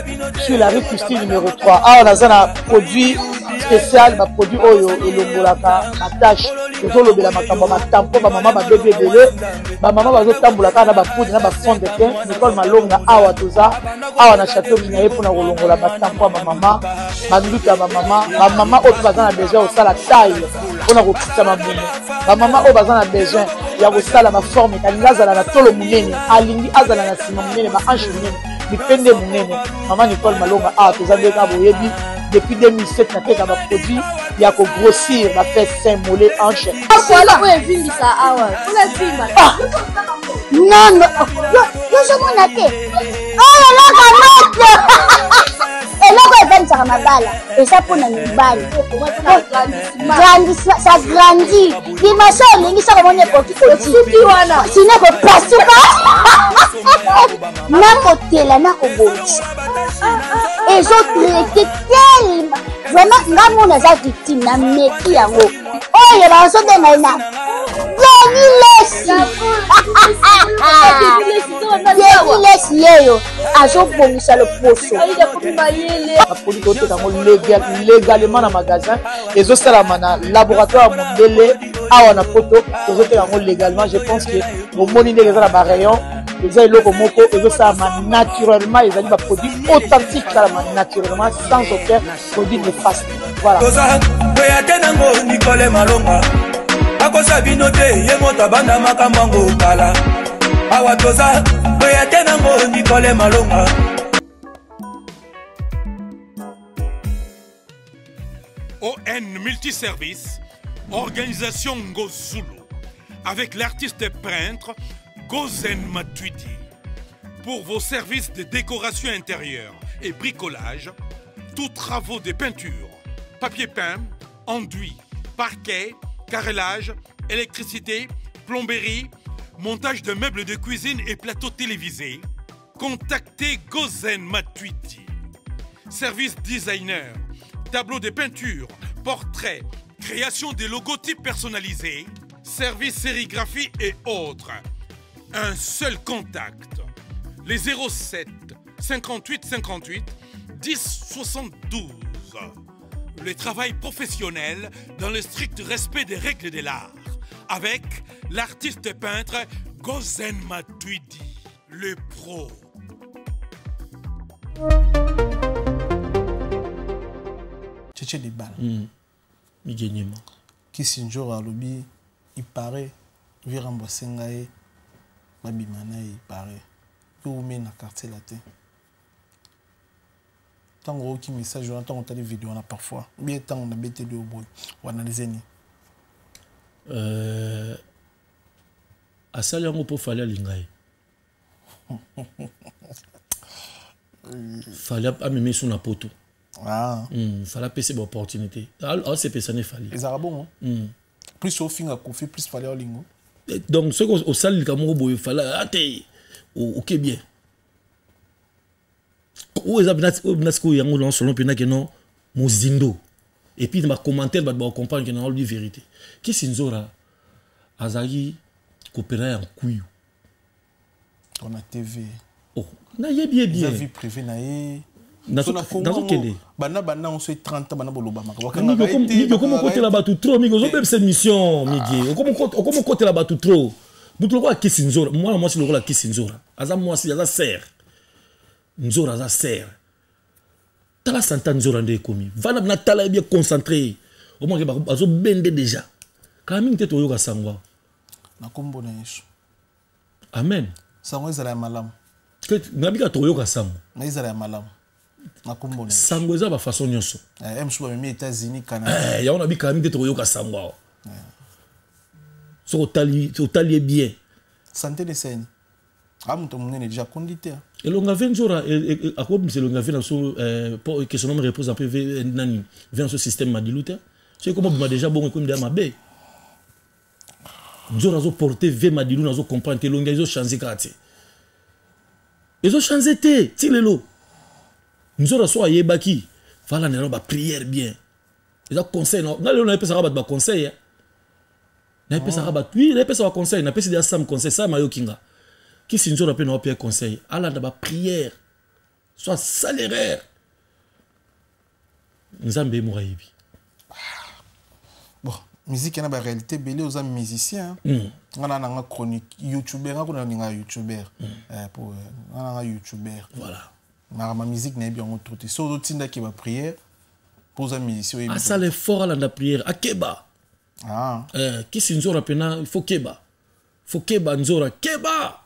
sur la rue Christine numéro 3. Awa naza na produit spécial, ba produit oyo elongolaka na tâche. Tozolobela makambo ya matampo, ba mama ba bébé ebele, ba mama bazotambola kaka na ba poudre na ba fond de teint. Nicole Malonga awa toza awa na Château Rouge na ye mpona kolongola batampo ya ba mama, ba nduta ya ba mama, ba mama oyo baza na besoin ya kosala taille mpona kokitisa mabumu, ba mama oyo baza na besoin ya kosala ba forme, alingi azala na tolo monene, alingi azala na nsima monene, ba hanche monene, mipende monene. Mama Nicole Malonga awa toza nde kaka boyebi depuis 2007 nateka ba produit ya ko grossir ba fesses, seins, mollets, hanches. Voilà oyo evimbisa awa. Oyo evimba. Non non, yo ozomona te. Oyo eloko moto. Eloko evandisaka mabala eza mpona mibali. Grandissement, ça grandit. Dimension olingi soki omoni ekoki Osuki wana. Sino kopasuka. Nakotela nakobongisa. Ezotraite tellement. Vraiment, nga mona aza victime na meki yango. Oyo bazobenga ye na bien. Denis Lesi. Denis Lesi yeyo azobongisa loposo. Baproduit toteka yango légalement na magasin ezosalama na laboratoire ya mondele awa na poto tozoteka yango légalement. Je pense que bomoni ndenge eza na barayon, eza eloko moko ezosalama naturellement, ezali baproduit authentique, esalama naturellement sans aucun produit néfaste. Voilà. Toza koya te nango Nicole Malonga akosa bino te, ye moto abanda makambo yango kala. Awa toza koya te nango Nicole Malonga. ON Multiservice, Organisation Ngozulu, avec l'artiste peintre Gozen Matuidi. Pour vos services de décoration intérieure et bricolage, tous travaux de peinture, papier peint, enduit, parquet, carrelage, électricité, plomberie, montage de meubles de cuisine et plateaux télévisés, contactez Gozen Matuidi. Service designer, tableau de peinture, portrait, création des logotypes personnalisés, service sérigraphie et autres. Un seul contact. Les 07 58 58 10 72. Le travail professionnel dans le strict respect des règles de l'art. Avec l'artiste peintre Gozen Matuidi, le pro. Tchétché de Bala. Miguel Niema. Kissinjora alobi, il paraît, Virambo asenga ye, babima na ye, il paraît. Yo oumé na quartier la te. Ntango oyoki message wana, ntango otali video wana parfois, bien ntango nabeteli yo boye, oanalyse nini? Asali yango mpo Fally alinga ye. Fally amemi so na poto. Fally apesi baopportunité, aosepesa ne Fally. Ezalaka bongo. Plus ofinga Kofi, plus Fally olingo. Donc soki osali likambo moko boye, Fally ate oke bien. Oyo eza oyo mpena sikoyo yango na solo mpena ke non mozindo. Et puis na bacommentaire bato bakocomprendre ke na olobi vérité. Kisi Nzora azalaki kopera ya nkuyu. Na TV. Oh, nayebi ye bien. Eza vie privée na ye. Nazokende. Banda banda on soit 30 ans banda bolobamaka. Migi, okoma okotela bato trop. Migi, ozobebisa émission. Migi, okoma okotela bato trop. Motu lokola Kisi Nzora, mwana mwasi lokola Kisi Nzora, aza mwasi, aza sere. Nzora aza sere. Tala santa Nzora nde ekomi vanda na tala ye bien concentré, omonake bazobende déjà. Kala mingi te toyoka sango awa. Na nkombo na Yesu. Amen. Sango ezala ya malamu. Nabika toyoka sango. Na ezala ya malamu na nkombo na Yesu. Sango eza bafaçon nyonso. Mosusu bamemi États-Unis, Canada. Yango nabika mingi te tokoyoka sango awa soki otali ye bien. Santé de seni a moto monene déjà akondi te. Elonga ve Nzora akobimisa elonga ve na so po que son homme repose un peu ve nani ve na so système madilu te. Soki ekoma obima déjà bongo, ekomi deya mabe. Nzora azoporte ve madilu, nazocomprendre te. Elongi ezochange kaka te, ezochange te ti lelo. Nzora so ayebaki falandela no baprière bien. Eza conseil nga lelo nayepesaka bato baconseil, nayepesaka bato, oui, nayepesaka conseil. Napesi deya Sam conseil, Sam ayoki nga. Kisi Nzora mpe na wapia conseil, alanda baprière. So asali erreur, Nzambe ye moko ayebi. Bon, musique na baréalité ebele, oza musicien. Nga na nanga chronique youtuber, nga kuna nalinga youtuber. Po nga nanga youtuber. Voilà. Makambo musique nayebi yango trop te. So ozotindaki baprière mpo oza musicien, oyebi. Asala effort, alanda prière, akeba. Kisi Nzora mpena il faut keba, faut keba. Nzora, keba.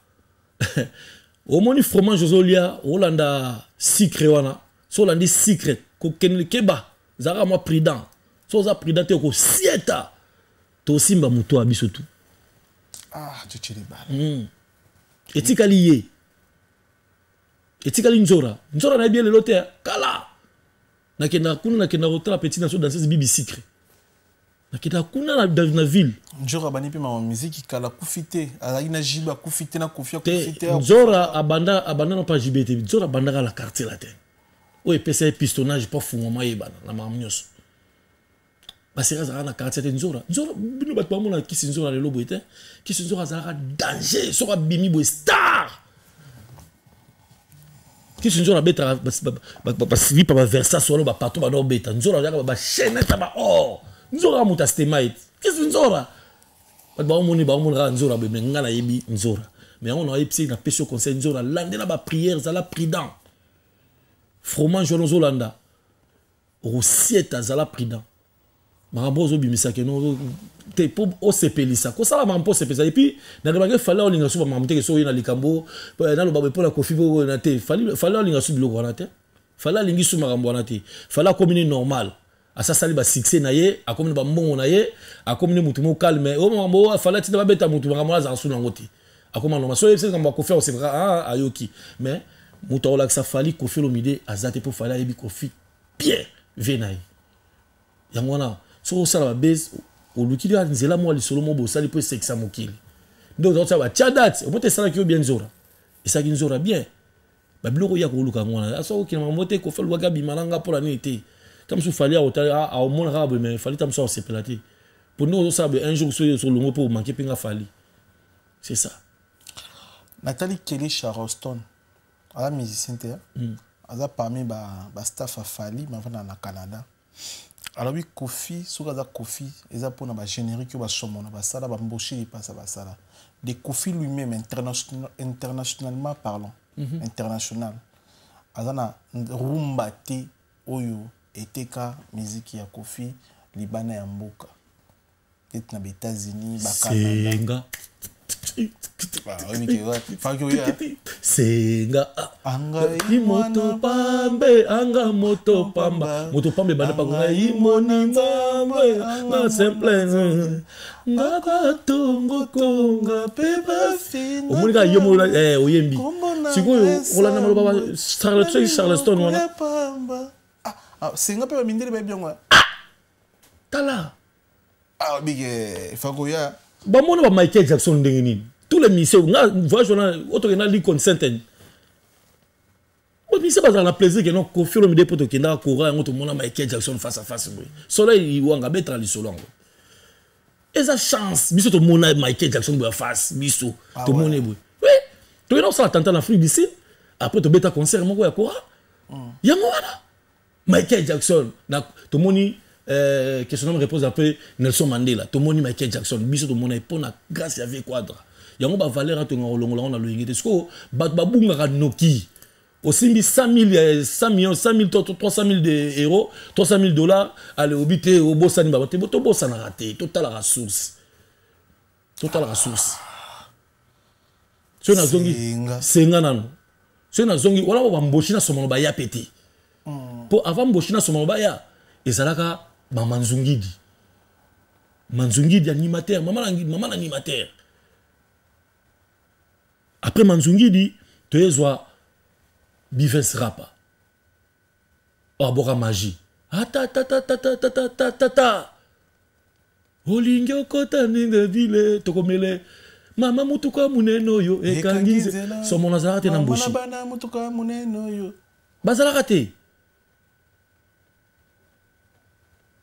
Omoni fromage ozolia, olanda sucre wana. So olandi sucre, kokende, keba, ezalaka mwa prudent. So oza prudent te, okosieta, tosimba moto ya biso tu. Ah, Tchétché Bala. Etikali ye, etikali Nzora. Nzora nayebi ye lelo te, kala nakendaka kuna, nakendaka kotala petit na so danseuse Bibi Sucre, nakendaka kuna na ville. Nzora abandi mpe mama miziki kala, akufi te. Azalaki na Jibe, akufi te, na Kofi akufi te. Nzora abanda na pa Jibe te. Nzora abandaka na Quartier Latin oyo epesa ye pistonnage mpo afungwama, ayebana na makambo nyonso. Baseri azalaka na quartier te. Nzora, Nzora, bino bato bamona Kisi Nzora lelo boye te. Kisi Nzora azalaka danger soki abimi boye, star. Kisi Nzora abetaka basilipa, baversas wana, bapato bana obeta. Nzora azalaka bachaînette ya baor. Nzora moto astema ete Kisi Nzora, bato baomoni, baomona kaka Nzora boye, mais nga nayebi Nzora. Mais yango nayebisi, napesi yo conseil, Nzora, landela baprière, zala prudent. Fromage wana ozolanda okosieta, zala prudent. Makambo ozobimisa keno te mpo osepelisa, kosala makambo mpo osepelisa. Et puis nakebaki Fally olinga so bamakambo teke. So oye na likambo naloba boye mpona Kofi na te, Fally olinga so biloko wana te. Fally alingi so makambo wana te. Fally akomi ni normal, asasali basuccès na ye, akomi na bambongo na ye, akomi ni mutu mo calme. O makambo Fally atinda babeta mutu, makambo wana azalaka su nango te, akoma normal. So oyebisi likambo ya Kofi, akosepaka, ah, ayoki. Mais moto akolakisa Fally Kofi Olomide aza te, mpo Fally ayebi Kofi bien ve na ye. Yango wana soki osala babase, oluki kaka nzela mwa lisolo moko bosali mpo esekisa mokili, nde oza batia date opo te. Esalaki yo bien, Nzora, esalaki Nzora bien. Babiloko oya koluka yango wana, soki okende makambo te, Kofi alukaki abima na nga mpona nini te. Ta mosusu Fally akotala, aomona kaka boye, mais Fally ta mosusu akosepela te mpo ndenge ozosala boye. Un jour soki olongo mpo omanke mpe nga Fally, c'est ça. Natali Kelly Charleston, aza musicien te, aza parmi bastaff ba ya Fally, bavanda na Canada. Alobi Kofi soki aza Kofi, eza mpona bagénérique oyo basomona basala, bamboshi lipasa basala de Kofi lui-même internationalement parlant, international aza na rumba te oyo eteka miziki ya Kofi libanda ya mboka, neti na baÉtats-Unis. Senga senga angai moto pambe, anga moto pamba, moto pamba ebanda pa ngai moni nzambe nga simple nga batongo konga mpe bafi. Omoni kaka yo moko oyembi sikoyo, olanda maloba Charleston wana. Senga mpe bamindele bayebi yango. Tala. Bike fakoya. Bamona ba Michael Jackson ndenge nini, tous les musiciens nga voyage wana oyo tokenda Lincoln Center, bamusicien bazala na plaisir ke non, Kofi Olomide, mpo tokendaka kora yango, tomona Michael Jackson face à face boye. Soleil Iwanga abetaka lisolo yango, eza chance. Biso tomona Michael Jackson boye face, biso tomoni boye. Oui, tokenda kosala tanta na Afrique du Sud, après tobeta concert moko ya kora yango wana Michael Jackson na tomoni. Question me repose après Nelson Mandela, tomoni Michael Jackson, biso tomona mpo na grâce ya vie Quadra. Yango bavaleur atonga kolongola yango na loyenge te. Sikoyo bato babungaka noki. Osimbi 100 000, 100 millions, 100 000, 300 000 de euros, 300 000 dollars, ale obi te, obosani bango te. Tobosanaka te, totalaka source, totalaka source. Soki nazongi senga nano, soki nazongi wana bo bamboshi na Somono baya pe te, mpo avant Mboshi na Somono baya, ezalaka mama Nzungidi, Manzungidi animateur, mama na, mama na animateur. Après Manzungidi, toyezwa Bivens Rapa oyo aboka magie atatatatatatatata. Olingi okota ndenge vile tokomele mama motuka monene oyo ekangi nzela. Somono azalaka te na Mboshi, bazalaka te.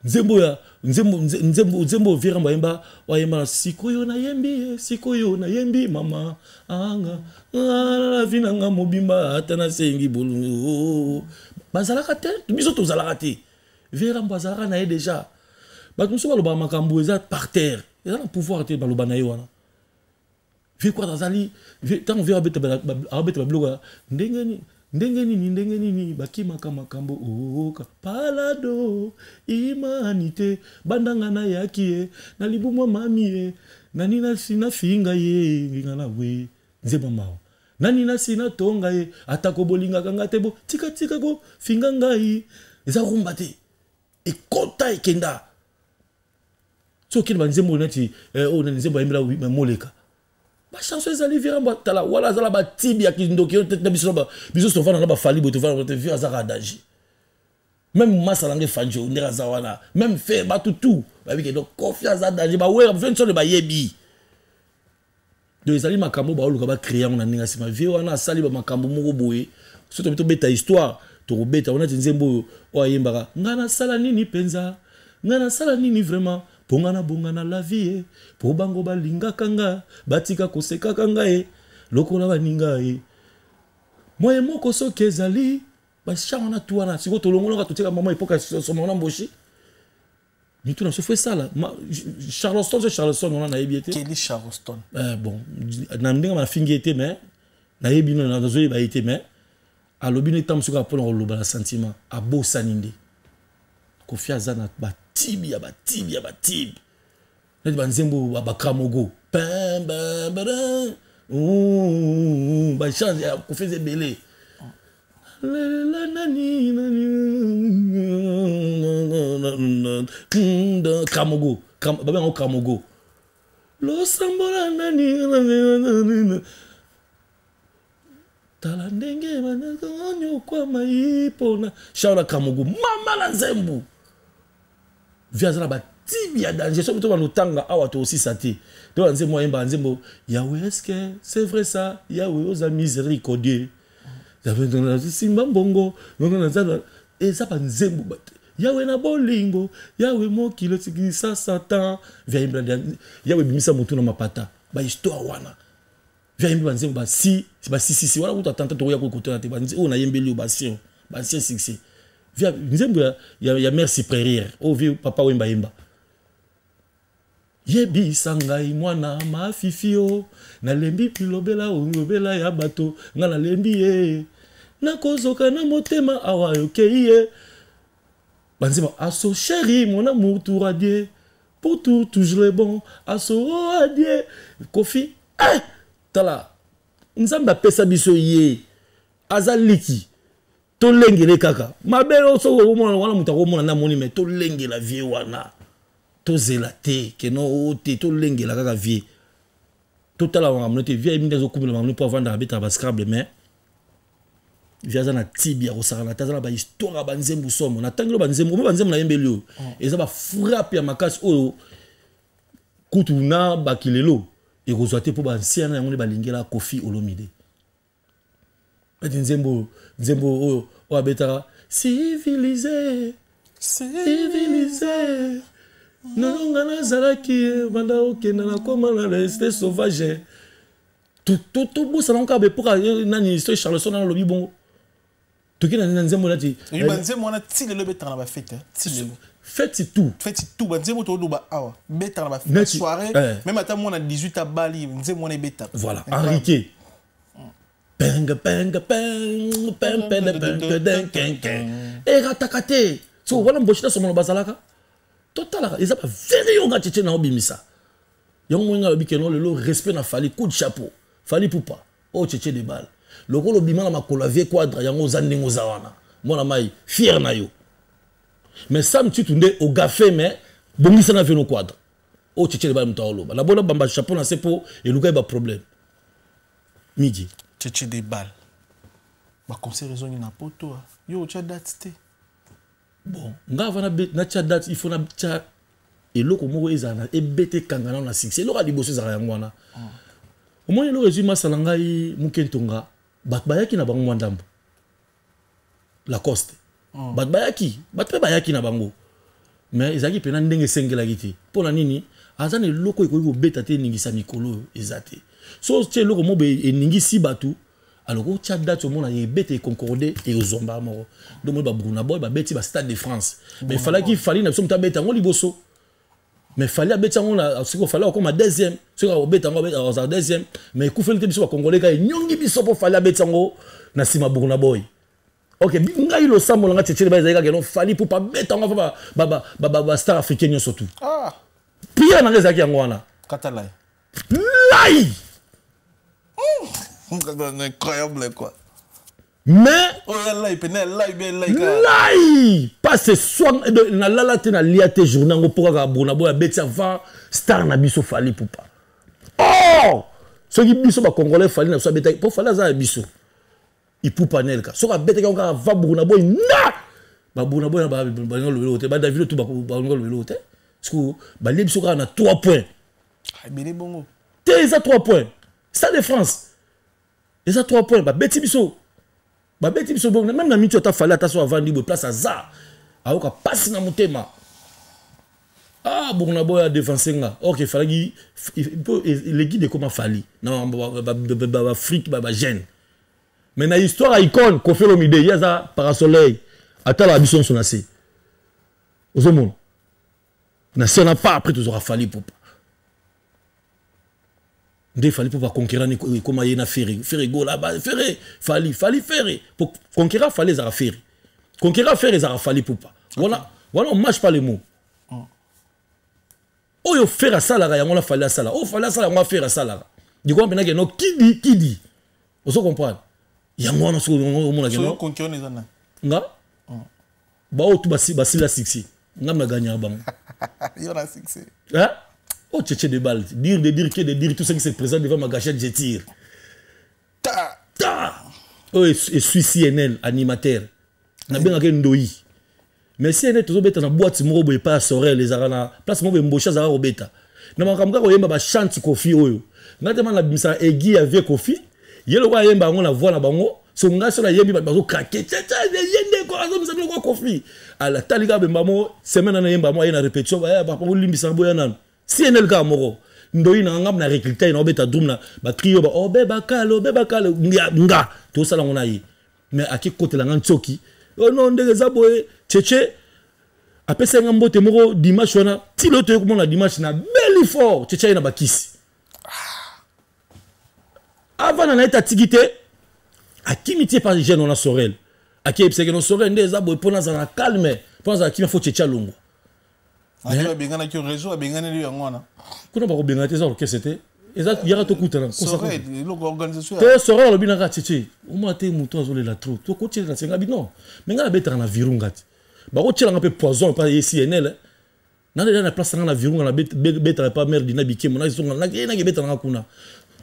Nzembo ya nzembo, nzembo, nzembo Virambo ayemba, ayemba na sikoyo nayembi ye, sikoyo nayembi mama anga la vie nanga mobimba, ata nasengi bolungu. Bazalaka te, biso tozalaka te. Virambo azalaka na ye déjà. Bato mosusu balobaka makambo eza par terre, eza na pouvoir te. Baloba na ye wana vie Quadra azali ntango vie abeta babiloko ya ndenge ndenge nini, ndenge nini bakimaka makambo oka palado imanité bandanga nayaki ye na libumwa mami ye nani nasi nafinga ye nginga na we nzemba mawa nani nasi natonga ye atako bolingaka nga te, bo tikatika kofinga ngai. Eza rumba te, ekota ekenda. Soki okende banzembo neti oyo nani, nzembo ayembela Moleka, bachanson ezali. Virambo, tala wala azala batibi ya kindoki na biso. Biso tovanda na baFally boye, tovanda te. Vi azaka danger, même masala nge Fanjo ndenge aza wana, même fe bato tout bayebi ke donc Kofi aza danger. Bawera ve nsone bayebi. Donc ezali makambo baoluka bacréer yango na ndenge ya nsima. Vie wana asali bamakambo moko boye. So tobi tobeta histoire, tokobeta wana ti nzembo oyo oyo ayembaka ngai nasala nini mpenza. Nga nasala nini vraiment mpo nga nabonga na la vie ye mpo bango balingaka nga batika kosekaka nga ye lokola baninga ye moye moko soki ezali bachan wana tu wana sikoyo tolongolaka totiaka mama epoka somo na mboshi mitu na biso fo esala charleston so charleston wana nayebi ye te Kelly Charleston eh, bon na ndenge nafingi ye te mais nayebi no nazoyeba ye te mais alobi no ntango mosusu kaka mpona koloba na sentiment abosani nde kofi aza na batibi ya batibi ya batibi neti banzembo bakramogo bachange ya kofi eza ebele lela nani nani kramogo babengango kramogo losambola nani tala ndenge banyokwama ye mpona charles akamogo mama na nzembo vi aza na batibi ya danger soki to banotanga awa toosisa te to banzembo ayemba nzembo yawe eske c'est vrai ça yawe oza miséricordieux simba mbongo eza banzembo yawe na bolingo yawe mokili otikisa satan vi ayembela yawe ebimisa motu na mapata bahistoire wana vi ayembi banzembo basi basisisi wana kutu atanta tokoya kokotana te oyo nayembeli yo basien basien succès via nzembo ya, ya, ya mère supérieure oyo vi papa wemba yemba yebisa ngai mwana mafifi o nalembi bilobela olobela ya bato ngai nalembi ye nakozoka na motema awa okei ye banzembo aso chéri mon amour tour adie pour tout toujours le bon aso adie kofi eh! tala nzambe apesa biso ye aza liki tolengele kaka mabe oyo soki okomona wana moto akomona nde amoni me tolengela vie wana tozela te keno o te tolengela kaka vie totala makambo te vie ayebi nde azokumela makambo mpo avandaka abetaka bascrable mais vie aza na tibi ya kosakana te aza na bahistoire ya banzembo somo natangelo banzembo omo banzembo nayembeli oyo oh. eza bafrappe ya makasi oyo kutu na bakilelo ekozwa te mpo baancien na yango nde balingela kofi olomide eti nzembo nzembo oyo oyo abetaka civilise civilise nononga nazalaki banda okenda nakoma na leste sauvage tobosana ngo kaka bepoka eh, nani so charleson nano alobi bongo toki na nzembo nati eh, banzembo wana ti lelo ebetaka na bafete ti lelo fete tout fete tout banzembo toloba awa betaka na basoirée eh. même ata mwana 18 abali nzembo wana ebetaka voilà henriquet peng peng peng peng peng peng peng peng peng erataka te so wana mboshi na somono bazalaka totalaka eza baveri yo nga cheche na obimisa yango moninga alobi keno lelo respect na fali coup de chapeau fali pupa oyo cheche de balle lokola obima na makolo ya vie quadra yango oza ndenge oza wana mwana mai fier na yo mais sam titu nde ogafe mais bongisa na veno quadra oyo cheche de balle moto aoloba nabona bamba chapeau na se mpo elukaki baproblème midi cheche de balle baconcert ezongi na poto yo otya date te bon nga avant natya date il faut natya eloko moko ezala na ebete ekanga nano na succès eloko ya liboso ezalaka yango wana ah. omoni eloko ezwi masala ngai moke ntonga bato bayaki na bango mwa ndambo lacoste ah. bato bayaki bato mpe bayaki na bango mais ezalaki mpena ndenge esengelaki te mpo na nini aza na eloko ekoki kobeta te eningisa mikolo oyo eza te so otya eloko moko eningisi bato alors otya date omona ebeta econcorde ekozwa mbala moko donc moni babruna boy babeti ba stade de france mais falaki fali na biso moto abeta yango liboso mais fali abeti yango sikoyo fali akokoma deuxième soki akobeta yango azala deuxième mais ekufeli te biso bacongolais kaka enyongi biso mpo fali abeti yango na nsima burna boy ok ngai losambo na ngai cecele ba ezali kaka eno fali mpo babeta yango fa bastar africain nyonso tout ah. prière na ngai ezalaki yango wana lai incroyable quoi mais oh, lai pene lai bien lai lai passe soin nalala te nalia te journée yango mpo kaka bona boyo abeti avant star na biso fali pupa or soki biso bacongolais fali na biso abetaki mpo fali aza ya biso ipupa nelka soki abetaki yango kaka va buruna boy na baburuna boy balinga lobelo te badavido tu balinga lobelo te parceque balie biso kaka na 3 points ebele bongo te eza 3 points stade de france eza 3 points babeti biso babeti biso bongo meme na mitu ata fali ata so avandi boye place aza ayoka mpasi na motema Ah, Burna Boy a dévancé nga. Ok, fallait le guide ekoma Fally. Na ba Afrique ba ba jeune. Mais na histoire icône Koffi Olomide, yaza parasoleil. Atala biso nyonso na se. Ozomona. Na se na pas après tozora Fally Ipupa. Nde Fally Ipupa conquérant ekoma ye na Ferre. Ferre Gola ba Ferre, Fally, Fally Ferre. Pour conquérant Fally ezara Ferre. Conquérant Ferre ezara Fally Ipupa. Voilà, voilà on mâche pas les mots. Oyo Ferre asalaka yango na Fally asala. Oyo Fally asala yango Ferre asalaka. Du coup mpena ke no kidi kidi. Ozo comprendre? Yango wana soki omona ke no. Concurrent eza na. Nga? Ba oyo tu basila succès. Nga na gagnaka bango. Yo na succès. Hein? Oh tchétché de balle. Dire de dire que de dire tout ce qui se présente devant ma gâchette, je tire. Ta ta. Oh et suis CNL animateur. Na bengaka ndoyi. Mais CNL tozobeta na boîte moko boye pa Sorel ezalaka na place moko mbosha ezalaka kobeta. Na makambo kaka koyemba ba chante Koffi oyo. Nga te mana bimisa aiguille ya vieux Koffi. Ye lokola ayemba yango na voix na bango. So nga so na yembi bato bazo craquer. Tcha tcha ye nde ko azomisa biloko ya Koffi. Ala tali kaka bemba mo semaine na yemba mo aye na répétition ba ba bolimbisa boya nanu. CNL kaka moko. Ndoyi na nga na recruter na obeta drum na ba trio ba oh beba kalo beba kalo nga to sala ngona ye. Mais aki kotela nga ntsoki. Oh non ndenge za boye tchétché apesa nga mbote moko dimanche wana ti lo toye komona dimanche na beli fort tchétché na bakisi. Avant na ye tatiki te akimi tie pa jeune wana Sorel. Akiyebisaki no Sorel nde eza boye mpona azala na calme mpo azala kimia fo tchétché alongwa. Ati abenganaki réseau abenganeli yango wana. Kuna bakobengana te eza orchestre te. Eza yaka tokutana. Sorel eloko organisation. Te Sorel alobi naka tchétché. Omona te moto azolela trop. Tokotiela na senga bi non. Mais nga nabetaka na Virunga te. Bakotielanga mpe poison pa ye CNL. Nana na place nga na Virunga na betaka pa mère Dina Bikemo na zonga na ye na betaka nga kuna.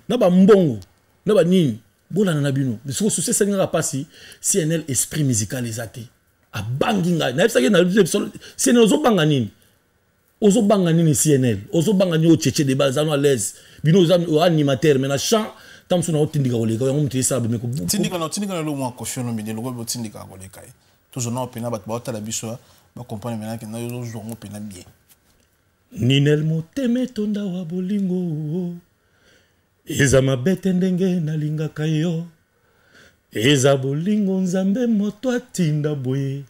Na ba mbongo, na ba nini. Bolana na bino. Soko souci esengi nga pasi CNL esprit musical eza te. Abangi ngai. Nayebisaki na CNL ozobanga nini? Ozobanga nini CNL? Ozobanga nini otchétché de base à l'aise. Bino oza animateur mais na chant tant mosusu na otindika koleka yango moto esala bemeko. Tindika na tindika na lomo Koffi Olomide loko botindika koleka ye. Toujours na opena bato baotala biso ba comprendre maintenant que na yo zongo pena bien. Ninel motema etonda wa bolingo. Eza mabete ndenge nalingaka yo. Eza bolingo nzambe moto atinda boye.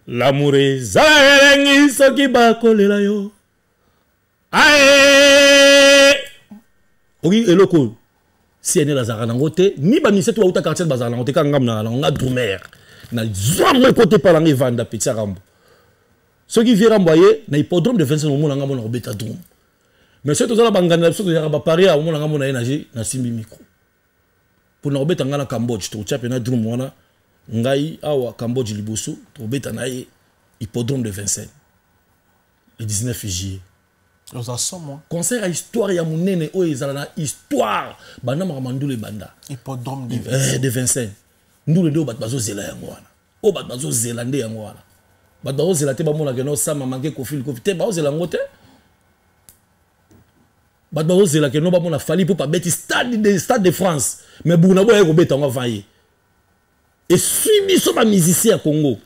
L'amour eza elengi soki bakolela yo. Ae! Oki eloko oyo. CNL azalaka nango te, ni ba ministère to bauta quartier bazalaka nango te, kaka ngambo na nga drummer. Na zwa mo ekote pa nanga evanda petit Rambo. Soki vieux Rambo aye na hippodrome de Vincennes omona ngambo na kobeta drum. Mais soki tozala banganda na biso tozalaka ba paria omona ngambo na ye na je na simbi micro. Pour na kobeta nga na Cambodge tokotia pe na drum wana ngai awa Cambodge liboso tobeta na ye hippodrome de Vincennes le 19 juillet. Oza somo. Concert ya histoire ya munene oyo ezala na histoire banda makambo ndule banda. Hippodrome de Vincennes. De Vincennes. Ndule nde bato bazozela yango wana. Oyo bato bazozela nde yango wana. Bato bazozela te bamonaka no sama manke Koffi Koffi te bazozela yango te. Bato bazozela ke no bamona Fally Ipupa abeti stade de France. Mais Burna Boy aye kobeta yango avant ye. Esui biso ba musicien ya Congo.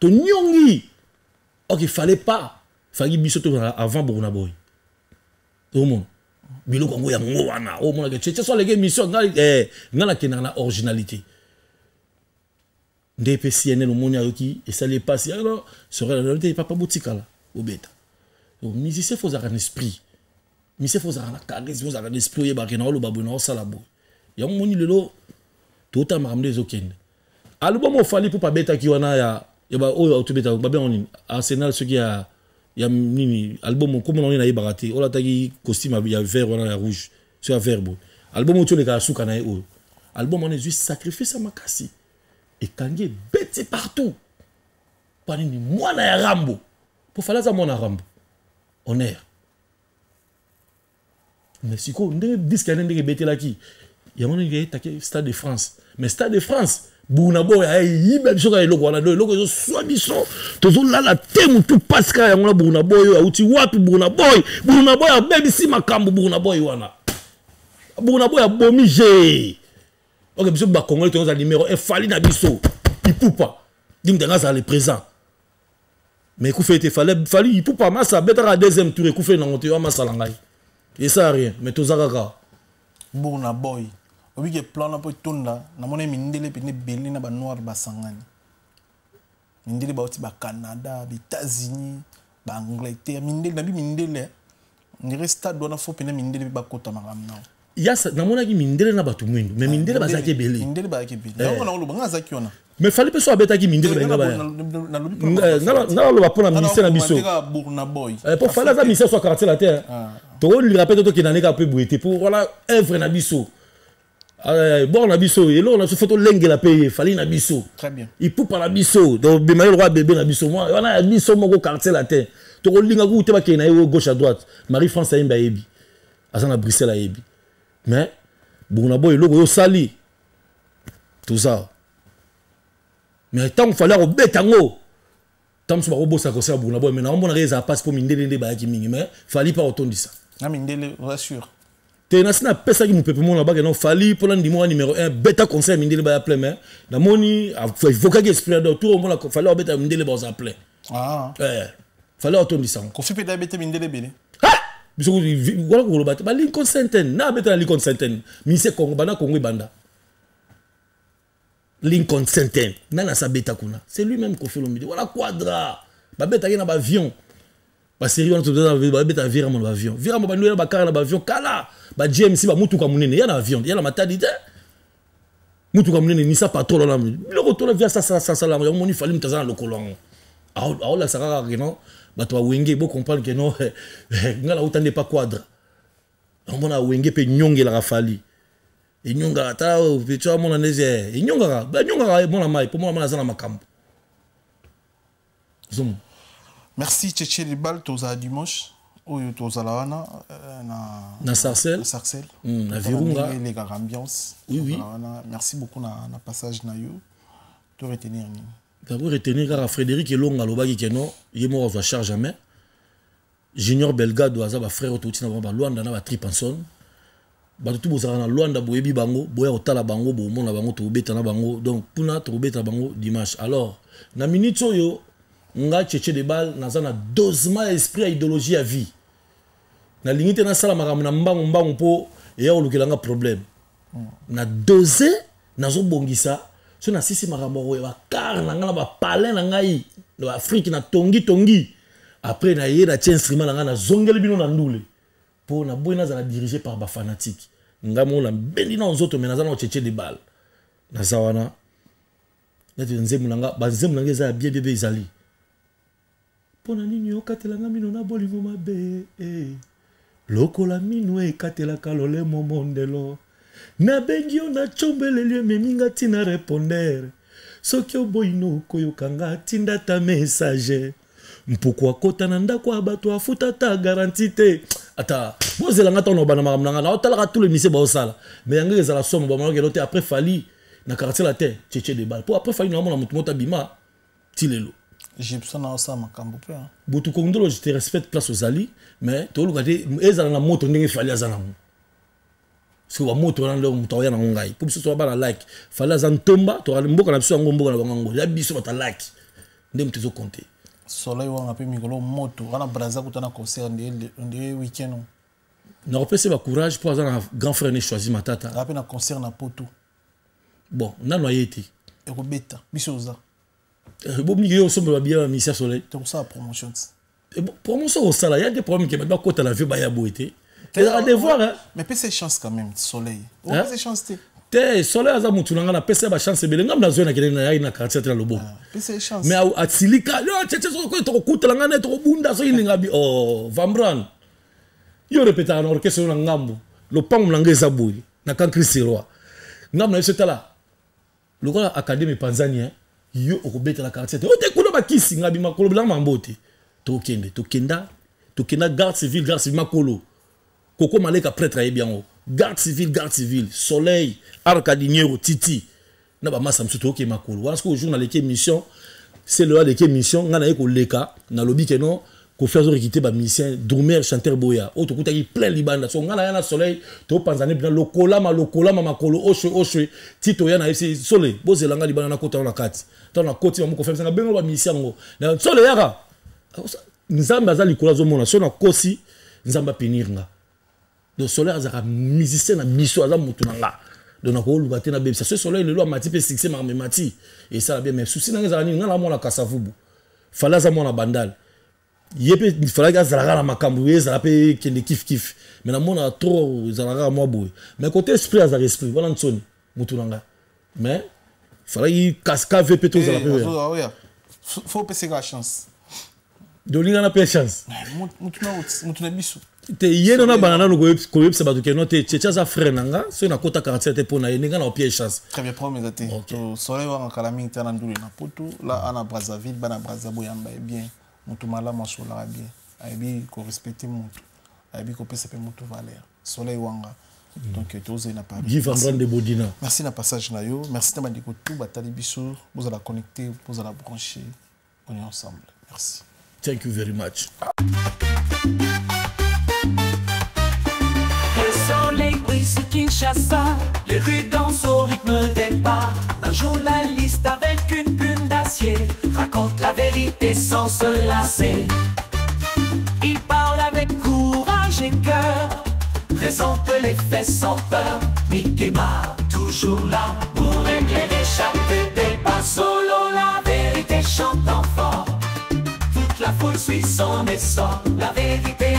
Tonyongi. Ok, il fallait pas. Fallait biso to avant Burna Boy. Omona. Biloko yango yango wana. Omona ke tchétché so lege mission nga nga na kenda na originalité. Nde pe CNL omoni ayoki esali pasi alors serait la réalité papa botikala obeta. Donc musicien faut avoir un esprit. Musicien faut avoir un charisme, faut avoir un esprit oyeba ke na oloba boye na osala boye. Yango moni lelo tota makambo ezokende. Album o Fally Ipupa beta ki wana ya ya ba oyo autobeta ba bien nini Arsenal ce qui a ya nini album comme on a yebaka te ola taki costume ya vert wana ya rouge sur ya vert boye. Album oyo toleka suka na ye oyo. Album wana ezwi sacrifice ya makasi. Ekangi ebeti partout. Pa nini mwana ya Rambo. Po Fally aza mwana ya Rambo. Honneur. Mais sikoyo ndenge disque ya ndenge ebetelaki yango ndenge etaki Stade de France. Mais Stade de France Burna Boy ayiba biso kaka eloko wana do eloko ezoswa biso tozolala te mutu pasi kaka yango na Burna Boy oyo auti wapi Burna Boy. Burna Boy abebisi makambo Burna Boy wana. Burna Boy abomi je. Ok biso ba Congolais toza numéro 1 Fally na biso Ipupa. Dimtanga azala le présent. Mais ekufa ete Fally Ipupa masa abetaka deuxième tour, ekufa nango te, yo masala ngai esa rien, mais toza kaka. Burna Boy obike plan na mpo etonda, namoni mindele pene ebele na banoir basangani, mindele bauti baCanada, baÉtats-Unis, baAngleterre, mindele nabi mindele ndire stade wana fo pene mindele mpe bakota makambo nao. Yasa namonaki mindele na bato mwindu, mais mindele bazalaki ebele. Mindele bazalaki ebele, yango nakoloba nga azalaki wana. Mais Fally mpe so abetaki, mindele balinga baya. Nga naloba mpo na ministère na biso. Burna Boy. Po Fally aza ministère so quartier la te, tokolira mpe tokenda ndenge mpe boye te, po wana œuvre na biso, bord na biso, eloko na biso, fo tolengela mpe ye Fally na biso. Ipupa na biso, donc bema ye lokwa bebe na biso wana ya biso moko quartier la te. Tokolinga kuku te bakende na ye gauche à droite. Marie France ayembi, ayebi, aza na Bruxelles, ayebi. Mais Burna Boy, eloko oyo osali, toza. Mais ntango Fally akobeta yango, ntango mosusu bakobosaka kosala Burna Boy, mais naomonaka ezala mpasi mpo mindele nde bayaki mingi, mais Fally mpe akotondisa. Na mindele, oza sûr? Te, nasi napesaki mopepe mona bake no Fally mpona ndimo wa numéro 1 beta concert, mindele baya plein. Mais namoni evokaki esprit donc tour omona Fally abeta, mindele baoza plein. Fally atondisa yango. Kofi mpe abete mindele ebele. Biso wana koloba te, baLincoln Center na abeta na Lincoln Center, ministère Congo banda Congo ebanda Lincoln Center, nani asabeta kuna? C'est lui même Kofi Olomide wana quadra babetaki na baavion, basérie wana babeta viramo na baavion, viramo bandu na bakara na baavion kala, ba GMC, bamutuka monene ya na avion ya na Matadi te, mutuka monene nisa patrol wana, biloko tona via sasala yango. Moni Fally moto aza na lokolo yango, aolakisa kaka ke non, bato bawenge bocomprendre ke non, nga nauta nde pa quadra. Omona wenge mpe enyongelaka Fally, enyongaka ta petit, amona ndeze enyongaka, banyongaka mona mai mpo mona mwana aza na makambo ozomona. Merci Tchétché Libal, tozala dimanche oyo, tozala wana na Na Sarcelles. Na Sarcelles. Na Virunga. Elekaka ambiance. Oui. Wana, merci beaucoup na passage na yo. To retenir nini? D'abord retenir kaka Frédéric Elonga alobaki ke non, ye moko azwa charge jamais. Junior Belgado aza bafrère oyo touti na bango balwanda na batripanson, bato tu bozalaka na Lwanda, boyebi bango, boya kotala bango, bomona bango, tokobeta na bango. Donc mpuna tokobeta bango dimanche. Alors na minute oyo nga Tchétché de Bal naza na dosement esprit ya idéologie ya vie, nalingi te nasala makambo na mbangu mbangu mpo eya kolukela nga problème. Na dose nazobongisa so nasisi makambo ya bakare na ngai na bapalin na ngai na baAfrike, na tongi tongi, après na ye natie instrument na ngai, nazongeli bino na ndule mpo naboyi nazala dirigé par bafanatique. Ngai moko nabendi na nzoto, me naza na Tchétché de Bal, naza wana neti nzembo na nga, banzembo na nga eza ya bien bien bien. Ezali mpo na nini okatelanga mino na bolingo mabe, eh. Lokola mino ekatelaka lolemo mondelo, nabengi yo na tyombeleli, ememi nga ntina répondeur. Soki oboyino okoyokanga, tinda ta message. Mpuku akota na ndako ya bato, afuta ta garantie te. Ata bozelanga ntango na obanda makambo na nga, naotalaka tous les musiciens baosala, mais yango ezala somo bamonakelo te. Après Fally na quartier la te, Tchétché de Bal, mpo après Fally naomona motu moto abima ti lelo. Gibson aosala makambo mpe. Butu Kondolo, je te respecte place ozali, mais toluka te ezala na moto ndenge Fally aza nango. Soki bamoto wana nde moto akoya nango, ngai mpo biso toza bana laki. Fally aza ntomba, mboka na biso yango, mboka na bango yango ya biso bato alaki nde moto ezokonte. Soleil wanga mpe mikolo moto wana Braza kuta na concert nde weekend. Nakopesa bacourage mpo aza na grand frère ne Choisi Matata. Aza mpe na concert na Poto. Bon, nano aye te. Ekobeta, biso oza. Bomiki yo osombela babiya ba misia Soleil. Tokosala promotion. Promotion kosala ya te, problème ke bato bakota na vie baya boye te, ezalaka devoir. Mais pesa chance quand même Soleil, opesa chance te? Te, Soleil aza motu na ngai, napesa ye bachance ebele. Ngai nazwi nakende nayaki na quartier te na loboko, mais asilika yo Tchétché, soki tokokutela ngai ne tokobunda, soki linga bi oh Vambran, yo repetaka na orchestre na ngambo, lopango na ngai eza boye na camp Christ Roi, ngambo na biso. Tala lokola académie epanzani, yo okobetela quartier te, ote kuna bakisi ngai bima kolobelanga mambo te. Tokende, tokenda, tokenda garde civile, garde civile makolo koko maleka prêtre ayebi yango, garde civile, garde civile Soleil Arcadiniero titi na bamasa mosusu, toyoke makolo wana. Soki jour naleki émission, c'est le aleki émission, ngai naye koleka, nalobi ke non, Kofi azorekite bamusicien, drummer, chanteur, boya oyo tokutaki plein libanda. So ngai naya na Soleil, topanzani mpena lokolama lokolama makolo oshwe oshwe ti toya na yebisi Sole bozela nga libanda, nakota na kati. Ntango nakoti bango, Kofi abisanga bengo bamusicien yango, Sole yaka. Nzambe aza likolo azomona so nakosi, Nzambe apunir nga. Donc Soleil azalaka musicien na biso, aza motu na nga, donc nakoluka te nabebisa. So Soleil lelo amati mpe succès, makambo emati, esala bien. Mais souci nanga ezala nini? Nga na mwana Kasavubu, Fally aza mwana Bandal, ye mpe falaki azalaka na makambo ye, ezala mpe kende kif kif. Mais namonaka trop ezalaka mwa boye, mais côté esprit azalaka esprit wana ntsoni motu na nga, mais falaki kaskave mpe tozala mpe. Faut opeseka chance. Dolingana mpe chance. Motu na biso. Te, ye nano abanda nano koyebisa bato keno te. Tchetche aza frère na nga, soki nakota quartier te mpo na ye, ndenge na opie chance. Très bien, problème eza te. Soleil wanga kala mingi te na ndule na Poto la, ana Brazzaville, bana Brazza boyamba ye bien. Motu malamu, asolaka bien, ayebi korespecte motu, ayebi kopesa mpe motu valeur. Soleil Wanga, donc tozali na Paris. Guy Van Brand de Bodina. Merci na passage na yo, merci na bandeko tout batali biso. Bozala connecté, bozala branché, on est ensemble. Merci. Thank you very much. Le soleil brille sur Kinshasa, les rues dansent au rythme des pas. Un journaliste avec une plume d'acier raconte la vérité sans se lasser. Il parle avec courage et cœur, présente les faits sans peur. Mitema, toujours là pour éclairer chaque débat. Solo la vérité chante fort. Toute la foule suit son essor. La vérité